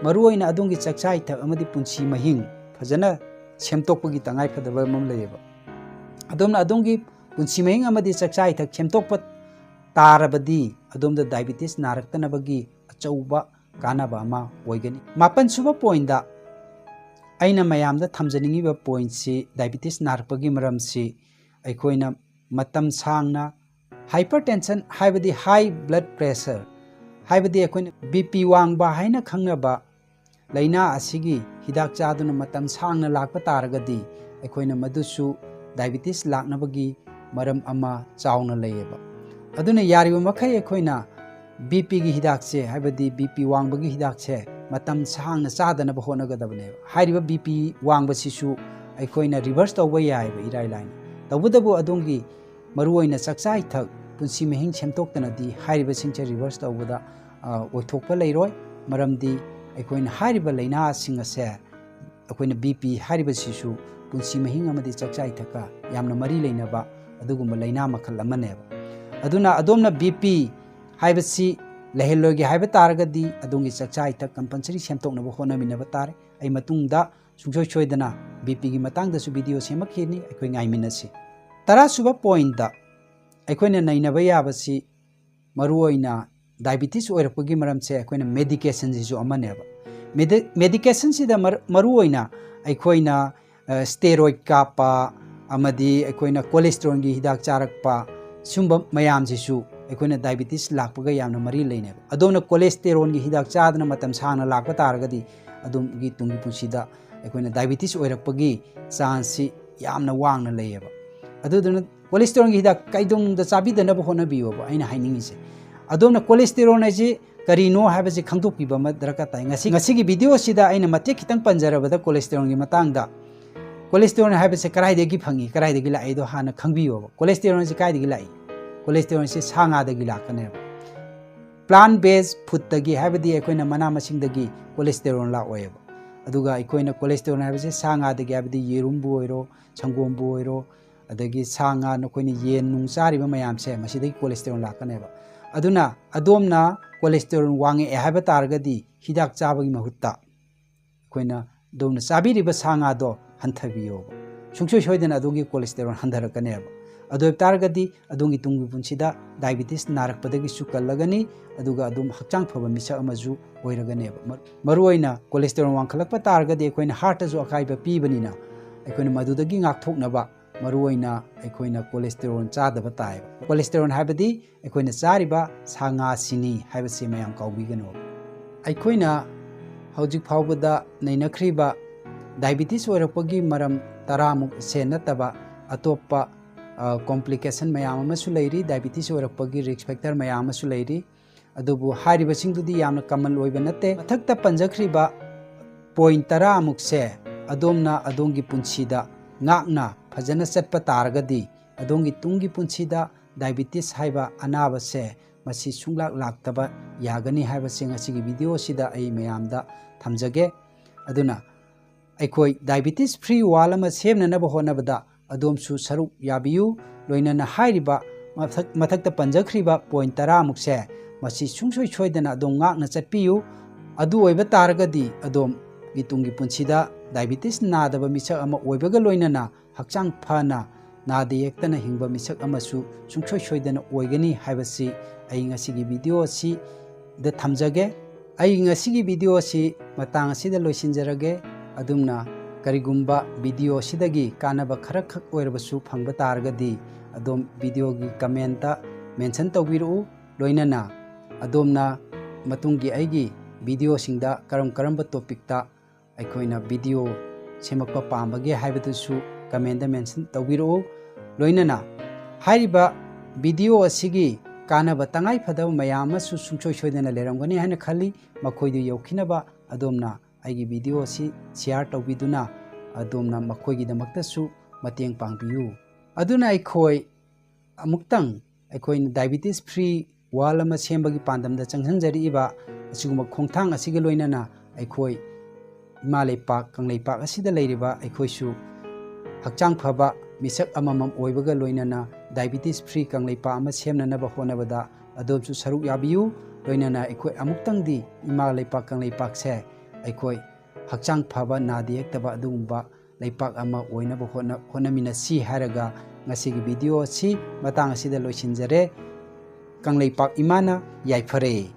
ꯃꯔꯨꯑꯣꯏꯅ ꯑꯗꯣꯝꯒꯤ ꯆꯥꯛꯆꯥ ꯏꯊꯛ ꯑꯃꯗꯤ ꯄꯨꯟꯁꯤ ꯃꯍꯤꯡ ꯐꯖꯅ ꯁꯦꯝꯗꯣꯛꯄꯒꯤ ꯇꯉꯥꯏ ꯐꯗꯕ ꯑꯃ ꯂꯩꯌꯦꯕ꯫ ꯑꯗꯣꯝꯅ ꯑꯗꯣꯝꯒꯤ ꯄꯨꯟꯁꯤ ꯃꯍꯤꯡ ꯑꯃꯗꯤ ꯆꯥꯛꯆꯥ ꯏꯊꯛ ꯁꯦꯝꯗꯣꯛꯄ ꯇꯥꯔꯕꯗꯤ ꯑꯗꯣꯝꯗ diabetes ꯅꯥꯔꯛꯇꯅꯕꯒꯤ ꯑꯆꯧꯕ ꯀꯥꯟꯅꯕ ꯑꯃ ꯑꯣꯏꯒꯅꯤ꯫ ꯃꯥꯄꯟ ꯁꯨꯕ pointꯇ ꯑꯩꯅ ꯃꯌꯥꯝꯗ ꯊꯝꯖꯅꯤꯡꯉꯤꯕ pointꯁꯤ diabetes ꯅꯥꯔꯛꯄꯒꯤ ꯃꯔꯝꯁꯤ ꯑꯩꯈꯣꯏꯅ ꯃꯇꯝ ꯁꯥꯡꯅ hypertension ꯍꯥꯏꯕꯗꯤ high blood pressure ꯍꯥꯏꯕꯗꯤ ꯑꯩꯈꯣꯏꯅ BP ꯋꯥꯡꯕ ꯍꯥꯏꯅ ꯈꯪꯅꯕ ꯂꯥꯏꯅꯥ ꯑꯁꯤꯒꯤ ꯍꯤꯗꯥꯛ ꯆꯥꯗꯨꯅ ꯃꯇꯝ ꯁꯥꯡꯅ ꯂꯥꯛꯄ ꯇꯥꯔꯒꯗꯤ ꯑꯩꯈꯣꯏꯅ ꯃꯗꯨꯁꯨ diabetes ꯂꯥꯛꯅꯕꯒꯤ ꯃꯔꯝ ꯑꯃ ꯆꯥꯎꯅ ꯂꯩꯌꯦꯕ꯫ ꯑꯗꯨꯅ ꯌꯥꯔꯤꯕ ꯃꯈꯩ ꯑꯩꯈꯣꯏꯅ BPꯒꯤ ꯍꯤꯗꯥꯛꯁꯦ, ꯍꯥꯏꯕꯗꯤ BP ꯋꯥꯡꯕꯒꯤ ꯍꯤꯗꯥꯛꯁꯦ ꯃꯇꯝ ꯁꯥꯡꯅ ꯆꯥꯗꯅꯕ ꯍꯣꯠꯅꯒꯗꯕꯅꯦꯕ꯫ ꯍꯥꯏꯔꯤꯕ BP ꯋꯥꯡꯕꯁꯤꯁꯨ ꯑꯩꯈꯣꯏꯅ reverse ꯇꯧꯕ ꯌꯥꯏꯑꯕ ꯏꯔꯥꯏ ꯂꯥꯏꯅ꯫ ꯇꯧꯕꯇꯕꯨ ꯑꯗꯣꯝꯒꯤ ꯃꯔꯨꯑꯣꯏꯅ ꯆꯥꯛꯆꯥ ꯏꯊꯛ, ꯄꯨꯟꯁꯤ ꯃꯍꯤꯡ ꯁꯦꯝꯗꯣꯛꯇꯅꯗꯤ ꯍꯥꯏꯔꯤꯕꯁꯤꯡꯁꯦ reverse ꯇꯧꯕꯗ, ꯑ, ꯑꯣꯏꯊꯣꯛꯄ ꯂꯩꯔꯣꯏ꯫ ꯃꯔꯝꯗꯤ ꯑꯩꯈꯣꯏꯅ ꯍꯥꯏꯔꯤꯕ ꯂꯥꯏꯅꯥꯁꯤꯡ ꯑꯁꯦ, ꯑꯩꯈꯣꯏꯅ BP ꯍꯥꯏꯔꯤꯕꯁꯤꯁꯨ ꯄꯨꯟꯁꯤ ꯃꯍꯤꯡ ꯑꯃꯗꯤ ꯆꯥꯛꯆꯥ ꯏꯊꯛꯀ ꯌꯥꯝꯅ ꯃꯔꯤ ꯂꯩꯅꯕ ꯑꯗꯨꯒꯨꯝꯕ ꯂꯥꯏꯅꯥ ꯃꯈꯜ ꯑꯃꯅꯦꯕ꯫ ꯑꯗꯨꯅ ꯑꯗꯣꯝꯅ BP ꯍꯥꯏꯕꯁꯤ ꯂꯩꯍꯜꯂꯣꯏꯒꯦ ꯍꯥꯏꯕ ꯇꯥꯔꯒꯗꯤ ꯑꯗꯣꯝꯒꯤ ꯆꯥꯛꯆꯥ ꯏꯊꯛ compulsory ꯁꯦꯝꯗꯣꯛꯅꯕ ꯍꯣꯠꯅꯃꯤꯟꯅꯕ ꯇꯥꯔꯦ꯫ ꯑꯩ ꯃꯇꯨꯡꯗ ꯁꯨꯡꯁꯣꯏ ꯁꯣꯏꯗꯅ ꯕꯤ ꯄꯤꯒꯤ ꯃꯇꯥꯡꯗꯁꯨ ꯚꯤꯗꯤꯑꯣ ꯁꯦꯝꯃꯛꯈꯤꯅꯤ, ꯑꯩꯈꯣꯏ ꯉꯥꯏꯃꯤꯟꯅꯁꯤ꯫ ꯇꯔꯥꯁꯨꯕ ꯄꯣꯏꯟꯠꯇ ꯑꯩꯈꯣꯏꯅ ꯅꯩꯅꯕ ꯌꯥꯕꯁꯤ ꯃꯔꯨꯑꯣꯏꯅ ꯗꯥꯏꯕꯤꯇꯤꯁ ꯑꯣꯏꯔꯛꯄꯒꯤ ꯃꯔꯝꯁꯦ ꯑꯩꯈꯣꯏꯅ ꯃꯦꯗꯤꯀꯦꯁꯟꯁꯤꯁꯨ ꯑꯃꯅꯦꯕ꯫ ꯃꯦꯗꯤ-, ꯃꯦꯗꯤꯀꯦꯁꯟꯁꯤꯗ ꯃꯔ-, ꯃꯔꯨꯑꯣꯏꯅ ꯑꯩꯈꯣꯏꯅ, ꯑ, ꯁ꯭ꯇꯦꯔꯣꯏꯗ ꯀꯥꯞꯄ ꯑꯃꯗꯤ ꯑꯩꯈꯣꯏꯅ ꯀꯣꯂꯦꯁꯇꯦꯔꯣꯜꯒꯤ ꯍꯤꯗꯥꯛ ꯆꯥꯔꯛꯄ, ꯁꯨꯝꯕ ꯃꯌꯥꯝꯁꯤꯁꯨ ꯑꯩꯈꯣꯏꯅ ꯗꯥꯏꯕꯤꯇꯤꯁ ꯂꯥꯛꯄꯒ ꯌꯥꯝꯅ ꯃꯔꯤ ꯂꯩꯅꯩꯕ꯫ ꯑꯗꯣꯝꯅ ꯀꯣꯂꯦꯁꯇꯦꯔꯣꯜꯒꯤ ꯍꯤꯗꯥꯛ ꯆꯥꯗꯅ ꯃꯇꯝ ꯁꯥꯡꯅ ꯂꯥꯛꯄ ꯇꯥꯔꯒꯗꯤ ꯑꯗꯣꯝꯒꯤ ꯇꯨꯡꯒꯤ ꯄꯨꯟꯁꯤꯗ ꯑꯩꯈꯣꯏꯅ ꯗꯥꯏꯕꯤꯇꯤꯁ ꯑꯣꯏꯔꯛꯄꯒꯤ ꯆꯥꯟꯁꯁꯤ ꯌꯥꯝꯅ ꯋꯥꯡꯅ ꯂꯩꯌꯦꯕ꯫ ꯑꯗꯨꯗꯨꯅ ꯀꯣꯂꯦꯁꯇꯦꯔꯣꯜꯒꯤ ꯍꯤꯗꯥꯛ ꯀꯩꯗꯧꯅꯨꯡꯗ ꯆꯥꯕꯤꯗꯅꯕ ꯍꯣꯠꯅꯕꯤꯌꯣꯕ ꯑꯩꯅ ꯍꯥꯏꯅꯤꯡꯉꯤꯁꯦ꯫ ꯑꯗꯣꯝꯅ ꯀꯣꯂꯦꯁꯇꯦꯔꯣꯜ ꯍꯥꯏꯁꯤ ꯀꯔꯤꯅꯣ ꯍꯥꯏꯕꯁꯤ ꯈꯪꯗꯣꯛꯄꯤꯕ ꯑꯃ ꯗꯔꯀꯥꯔ ꯇꯥꯏ꯫ ꯉꯁꯤ, ꯉꯁꯤꯒꯤ ꯚꯤꯗꯤꯑꯣꯁꯤꯗ ꯑꯩꯅ ꯃꯇꯦꯛ ꯈꯤꯇꯪ ꯄꯟꯖꯔꯕꯗ ꯀꯣꯂꯦꯁꯇꯦꯔꯣꯜꯒꯤ ꯃꯇꯥꯡꯗ, ꯀꯣꯂꯦꯁꯇꯦꯔꯣꯜ ꯍꯥꯏꯕꯁꯦ ꯀꯗꯥꯏꯗꯒꯤ ꯐꯪꯉꯤ, ꯀꯗꯥꯏꯗꯒꯤ ꯂꯥꯛꯏꯗꯣ ꯍꯥꯟꯅ ꯈꯪꯕꯤꯌꯣꯕ꯫ ꯀꯣꯂꯦꯁꯇꯦꯔꯣꯜꯁꯤ ꯀꯗꯥꯏꯗꯒꯤ ꯂꯥꯛꯏ? ꯀꯣꯂꯦꯁꯇꯦꯔꯣꯜꯁꯤ ꯁꯥ ꯉꯥꯗꯒꯤ ꯂꯥꯛꯀꯅꯦꯕ꯫ ꯄ꯭ꯂꯥꯟ ꯕꯦꯁ ꯐꯨꯗꯇꯒꯤ, ꯍꯥꯏꯕꯗꯤ ꯑꯩꯈꯣꯏꯅ ꯃꯅꯥ ꯃꯁꯤꯡꯗꯒꯤ ꯀꯣꯂꯦꯁꯇꯦꯔꯣꯜ ꯂꯥꯛꯑꯣꯏꯕ꯫ ꯑꯗꯨꯒ ꯑꯩꯈꯣꯏꯅ ꯀꯣꯂꯦꯁꯇꯦꯔꯣꯜ ꯍꯥꯏꯕꯁꯤ ꯁꯥ ꯉꯥꯗꯒꯤ, ꯍꯥꯏꯕꯗꯤ ꯌꯦꯔꯨꯝꯕꯨ ꯑꯣꯏꯔꯣ, ꯁꯪꯒꯣꯝꯕꯨ ꯑꯣꯏꯔꯣ, ꯑꯗꯒꯤ ꯁꯥ ꯉꯥ ꯅꯈꯣꯏꯅ ꯌꯦꯟ ꯅꯨꯡ ꯆꯥꯔꯤꯕ ꯃꯌꯥꯝꯁꯦ, ꯃꯁꯤꯗꯒꯤ ꯀꯣꯂꯦꯁꯇꯦꯔꯣꯜ ꯂꯥꯛꯀꯅꯦꯕ꯫ ꯑꯗꯨꯅ ꯑꯗꯣꯝꯅ ꯀꯣꯂꯦꯁꯇꯦꯔꯣꯜ ꯋꯥꯡꯉꯛꯑꯦ ꯍꯥꯏꯕ ꯇꯥꯔꯒꯗꯤ ꯍꯤꯗꯥꯛ ꯆꯥꯕꯒꯤ ꯃꯍꯨꯠꯇ ꯑꯩꯈꯣꯏꯅ ꯑꯗꯣꯝꯅ ꯆꯥꯕꯤꯔꯤꯕ ꯁꯥ ꯉꯥꯗꯣ ꯍꯟꯊꯕꯤꯌꯣꯕ꯫ ꯁꯨꯡꯁꯣꯏ ꯁꯣꯏꯗꯅ ꯑꯗꯣꯝꯒꯤ ꯀꯣꯂꯦꯁꯇꯦꯔꯣꯜ ꯍꯟꯊꯔꯛꯀꯅꯦꯕ꯫ ꯑꯗꯨ ꯑꯣꯏꯕ ꯇꯥꯔꯒꯗꯤ ꯑꯗꯣꯝꯒꯤ ꯇꯨꯡꯒꯤ ꯄꯨꯟꯁꯤꯗ ꯗꯥꯏꯕꯤꯇꯤꯁ ꯅꯥꯔꯛꯄꯗꯒꯤꯁꯨ ꯀꯜꯂꯒꯅꯤ, ꯑꯗꯨꯒ ꯑꯗꯣꯝ ꯍꯛꯆꯥꯡ ꯐꯕ ꯃꯤꯁꯛ ꯑꯃꯁꯨ ꯑꯣꯏꯔꯒꯅꯦꯕ꯫ ꯃꯔ-, ꯃꯔꯨꯑꯣꯏꯅ ꯀꯣꯂꯦꯁꯇꯦꯔꯣꯜ ꯋꯥꯡꯈꯠꯂꯛꯄ ꯇꯥꯔꯒꯗꯤ ꯑꯩꯈꯣꯏꯅ ꯍꯥꯔꯠꯇꯁꯨ ꯑꯀꯥꯏꯕ ꯄꯤꯕꯅꯤꯅ ꯑꯩꯈꯣꯏꯅ ꯃꯗꯨꯗꯒꯤ ꯉꯥꯛꯊꯣꯛꯅꯕ ꯃꯔꯨꯑꯣꯏꯅ ꯑꯩꯈꯣꯏꯅ ꯀꯣꯂꯦꯁꯇꯦꯔꯣꯜ ꯆꯥꯗꯕ ꯇꯥꯏꯌꯦꯕ꯫ ꯀꯣꯂꯦꯁꯇꯦꯔꯣꯜ ꯍꯥꯏꯕꯗꯤ ꯑꯩꯈꯣꯏꯅ ꯆꯥꯔꯤꯕ ꯁꯥ ꯉꯥꯁꯤꯅꯤ ꯍꯥꯏꯕꯁꯤ ꯃꯌꯥꯝ ꯀꯥꯎꯕꯤꯒꯅꯨ꯫ ꯑꯩꯈꯣꯏꯅ ꯍꯧꯖꯤꯛ ꯐꯥꯎꯕꯗ ꯅꯩꯅꯈ꯭ꯔꯤꯕ ꯗꯥꯏꯕꯤꯇꯤꯁ ꯑꯣꯏꯔꯛꯄꯒꯤ ꯃꯔꯝ ꯇꯔꯥꯃꯨꯛ ꯁꯦ ꯅꯠꯇꯕ ꯑꯇꯣꯞꯄ, ꯑ, ꯀꯣꯝꯄ꯭ꯂꯤꯀꯦꯁꯟ ꯃꯌꯥꯝ ꯑꯃꯁꯨ ꯂꯩꯔꯤ, ꯗꯥꯏꯕꯤꯇꯤꯁ ꯑꯣꯏꯔꯛꯄꯒꯤ ꯔꯤꯁꯛ ꯐꯦꯛꯇꯔ ꯃꯌꯥꯝ ꯑꯃꯁꯨ ꯂꯩꯔꯤ꯫ ꯑꯗꯨꯕꯨ ꯍꯥꯏꯔꯤꯕꯁꯤꯡꯗꯨꯗꯤ ꯌꯥꯝꯅ ꯀꯃꯟ ꯑꯣꯏꯕ ꯅꯠꯇꯦ꯫ ꯃꯊꯛꯇ ꯄꯟꯖꯈ꯭ꯔꯤꯕ ꯄꯣꯏꯟꯠ ꯇꯔꯥꯃꯨꯛꯁꯦ ꯑꯗꯣꯝꯅ ꯑꯗꯣꯝꯒꯤ ꯄꯨꯟꯁꯤꯗ ꯉꯥꯛꯅ ꯐꯖꯅ ꯆꯠꯄ ꯇꯥꯔꯒꯗꯤ ꯑꯗꯣꯝꯒꯤ ꯇꯨꯡꯒꯤ ꯄꯨꯟꯁꯤꯗ ꯗꯥꯏꯕꯤꯇꯤꯁ ꯍꯥꯏꯕ ꯑꯅꯥꯕꯁꯦ ꯃꯁꯤ ꯁꯨꯡꯂꯥꯛ ꯂꯥꯛꯇꯕ ꯌꯥꯒꯅꯤ ꯍꯥꯏꯕꯁꯦ ꯉꯁꯤꯒꯤ ꯚꯤꯗꯤꯑꯣꯁꯤꯗ ꯑꯩ ꯃꯌꯥꯝꯗ ꯊꯝꯖꯒꯦ꯫ ꯑꯗꯨꯅ ꯑꯩꯈꯣꯏ ꯗꯥꯏꯕꯤꯇꯤꯁ ꯐ꯭ꯔꯤ ꯋꯥꯔꯜ ꯑꯃ ꯁꯦꯝꯅꯅꯕ ꯍꯣꯠꯅꯕꯗ ꯑꯗꯣꯝꯁꯨ ꯁꯔꯨꯛ ꯌꯥꯕꯤꯌꯨ꯫ ꯂꯣꯏꯅꯅ ꯍꯥꯏꯔꯤꯕ ꯃꯊꯛ-, ꯃꯊꯛꯇ ꯄꯟꯖꯈ꯭ꯔꯤꯕ ꯄꯣꯏꯟꯠ ꯇꯔꯥꯃꯨꯛꯁꯦ ꯃꯁꯤ ꯁꯨꯡꯁꯣꯏ ꯁꯣꯏꯗꯅ ꯑꯗꯣꯝ ꯉꯥꯛꯅ ꯆꯠꯄꯤꯌꯨ꯫ ꯑꯗꯨ ꯑꯣꯏꯕ ꯇꯥꯔꯒꯗꯤ ꯑꯗꯣꯝꯒꯤ ꯇꯨꯡꯒꯤ ꯄꯨꯟꯁꯤꯗ ꯗꯥꯏꯕꯤꯇꯤꯁ ꯅꯥꯗꯕ ꯃꯤꯁꯛ ꯑꯃ ꯑꯣꯏꯕꯒ ꯂꯣꯏꯅꯅ ꯍꯛꯆꯥꯡ ꯐꯅ ꯅꯥꯗ ꯌꯦꯛꯇꯅ ꯍꯤꯡꯕ ꯃꯤꯁꯛ ꯑꯃꯁꯨ ꯁꯨꯡꯁꯣꯏ ꯁꯣꯏꯗꯅ ꯑꯣꯏꯒꯅꯤ ꯍꯥꯏꯕꯁꯤ ꯑꯩ ꯉꯁꯤꯒꯤ ꯚꯤꯗꯤꯑꯣ ꯑꯁꯤꯗ ꯊꯝꯖꯒꯦ꯫ ꯑꯩ ꯉꯁꯤꯒꯤ ꯚꯤꯗꯤꯑꯣ ꯑꯁꯤ ꯃꯇꯥꯡ ꯑꯁꯤꯗ ꯂꯣꯏꯁꯤꯟꯖꯔꯒꯦ꯫ ꯑꯗꯨꯝꯅ ꯀꯔꯤꯒꯨꯝꯕ ꯚꯤꯗꯤꯑꯣ ꯑꯁꯤꯗꯒꯤ ꯀꯥꯟꯅꯕ ꯈꯔꯈꯛ ꯑꯣꯏꯔꯕꯁꯨ ꯐꯪꯕ ꯇꯥꯔꯒꯗꯤ ꯑꯗꯣꯝ ꯚꯤꯗꯤꯑꯣꯒꯤ ꯀꯃꯦꯟꯇ ꯃꯦꯟꯁꯟ ꯇꯧꯕꯤꯔꯛꯎ꯫ ꯂꯣꯏꯅꯅ ꯑꯗꯣꯝꯅ ꯃꯇꯨꯡꯒꯤ ꯑꯩꯒꯤ ꯚꯤꯗꯤꯑꯣꯁꯤꯡꯗ ꯀꯔꯝ ꯀꯔꯝꯕ ꯇꯣꯄꯤꯛꯇ ꯑꯩꯈꯣꯏꯅ ꯚꯤꯗꯤꯑꯣ ꯁꯦꯝꯃꯛꯄ ꯄꯥꯝꯕꯒꯦ ꯍꯥꯏꯕꯗꯨꯁꯨ ꯀꯃꯦꯟꯗ ꯃꯦꯟꯁꯟ ꯇꯧꯕꯤꯔꯛꯎ꯫ ꯂꯣꯏꯅꯅ ꯍꯥꯏꯔꯤꯕ ꯚꯤꯗꯤꯑꯣ ꯑꯁꯤꯒꯤ ꯀꯥꯟꯅꯕ ꯇꯉꯥꯏ ꯐꯗꯕ ꯃꯌꯥꯝ ꯑꯃꯁꯨ ꯁꯨꯡꯁꯣꯏ ꯁꯣꯏꯗꯅ ꯂꯩꯔꯝꯒꯅꯤ ꯍꯥꯏꯅ ꯈꯜꯂꯤ꯫ ꯃꯈꯣꯏꯗꯨ ꯌꯧꯈꯤꯅꯕ ꯑꯗꯣꯝꯅ ꯑꯩꯒꯤ ꯚꯤꯗꯤꯑꯣ ꯑꯁꯤ ꯁꯤꯌꯥꯔ ꯇꯧꯕꯤꯗꯨꯅ ꯑꯗꯣꯝꯅ ꯃꯈꯣꯏꯒꯤꯗꯃꯛꯇꯁꯨ ꯃꯇꯦꯡ ꯄꯥꯡꯕꯤꯌꯨ꯫ ꯑꯗꯨꯅ ꯑꯩꯈꯣꯏ ꯑꯃꯨꯛꯇꯪ ꯑꯩꯈꯣꯏꯅ ꯗꯥꯏꯕꯤꯇꯤꯁ ꯐ꯭ꯔꯤ ꯋꯥꯔꯜ ꯑꯃ ꯁꯦꯝꯕꯒꯤ ꯄꯥꯟꯗꯝꯗ ꯆꯪꯁꯤꯟꯖꯔꯛꯏꯕ ꯑꯁꯤꯒꯨꯝꯕ ꯈꯣꯡꯊꯥꯡ ꯑꯁꯤꯒ ꯂꯣꯏꯅꯅ ꯑꯩꯈꯣꯏ ꯏꯃꯥ ꯂꯩꯄꯥꯛ ꯀꯪꯂꯩꯄꯥꯛ ꯑꯁꯤꯗ ꯂꯩꯔꯤꯕ ꯑꯩꯈꯣꯏꯁꯨ ꯍꯛꯆꯥꯡ ꯐꯕ ꯃꯤꯁꯛ ꯑꯃꯃꯝ ꯑꯣꯏꯕꯒ ꯂꯣꯏꯅꯅ ꯗꯥꯏꯕꯤꯇꯤꯁ ꯐ꯭ꯔꯤ ꯀꯪꯂꯩꯄꯥꯛ ꯑꯃ ꯁꯦꯝꯅꯅꯕ ꯍꯣꯠꯅꯕꯗ ꯑꯗꯣꯝꯁꯨ ꯁꯔꯨꯛ ꯌꯥꯕꯤꯌꯨ꯫ ꯂꯣꯏꯅꯅ ꯑꯩꯈꯣꯏ ꯑꯃꯨꯛꯇꯪꯗꯤ ꯏꯃꯥ ꯂꯩꯄꯥꯛ ꯀꯪꯂꯩꯄꯥꯛꯁꯦ ꯑꯩꯈꯣꯏ ꯍꯛꯆꯥꯡ ꯐꯕ ꯅꯥꯗ ꯌꯦꯛꯇꯕ ꯑꯗꯨꯒꯨꯝꯕ ꯂꯩꯄꯥꯛ ꯑꯃ ꯑꯣꯏꯅꯕ ꯍꯣꯠꯅ-, ꯍꯣꯠꯅꯃꯤꯟꯅꯁꯤ ꯍꯥꯏꯔꯒ ꯉꯁꯤꯒꯤ ꯚꯤꯗꯤꯑꯣ ꯑꯁꯤ ꯃꯇꯥꯡ ꯑꯁꯤꯗ ꯂꯣꯏꯁꯤꯟꯖꯔꯦ꯫ ꯀꯪꯂꯩꯄꯥꯛ ꯏꯃꯥꯅ ꯌꯥꯏꯐꯔꯦ꯫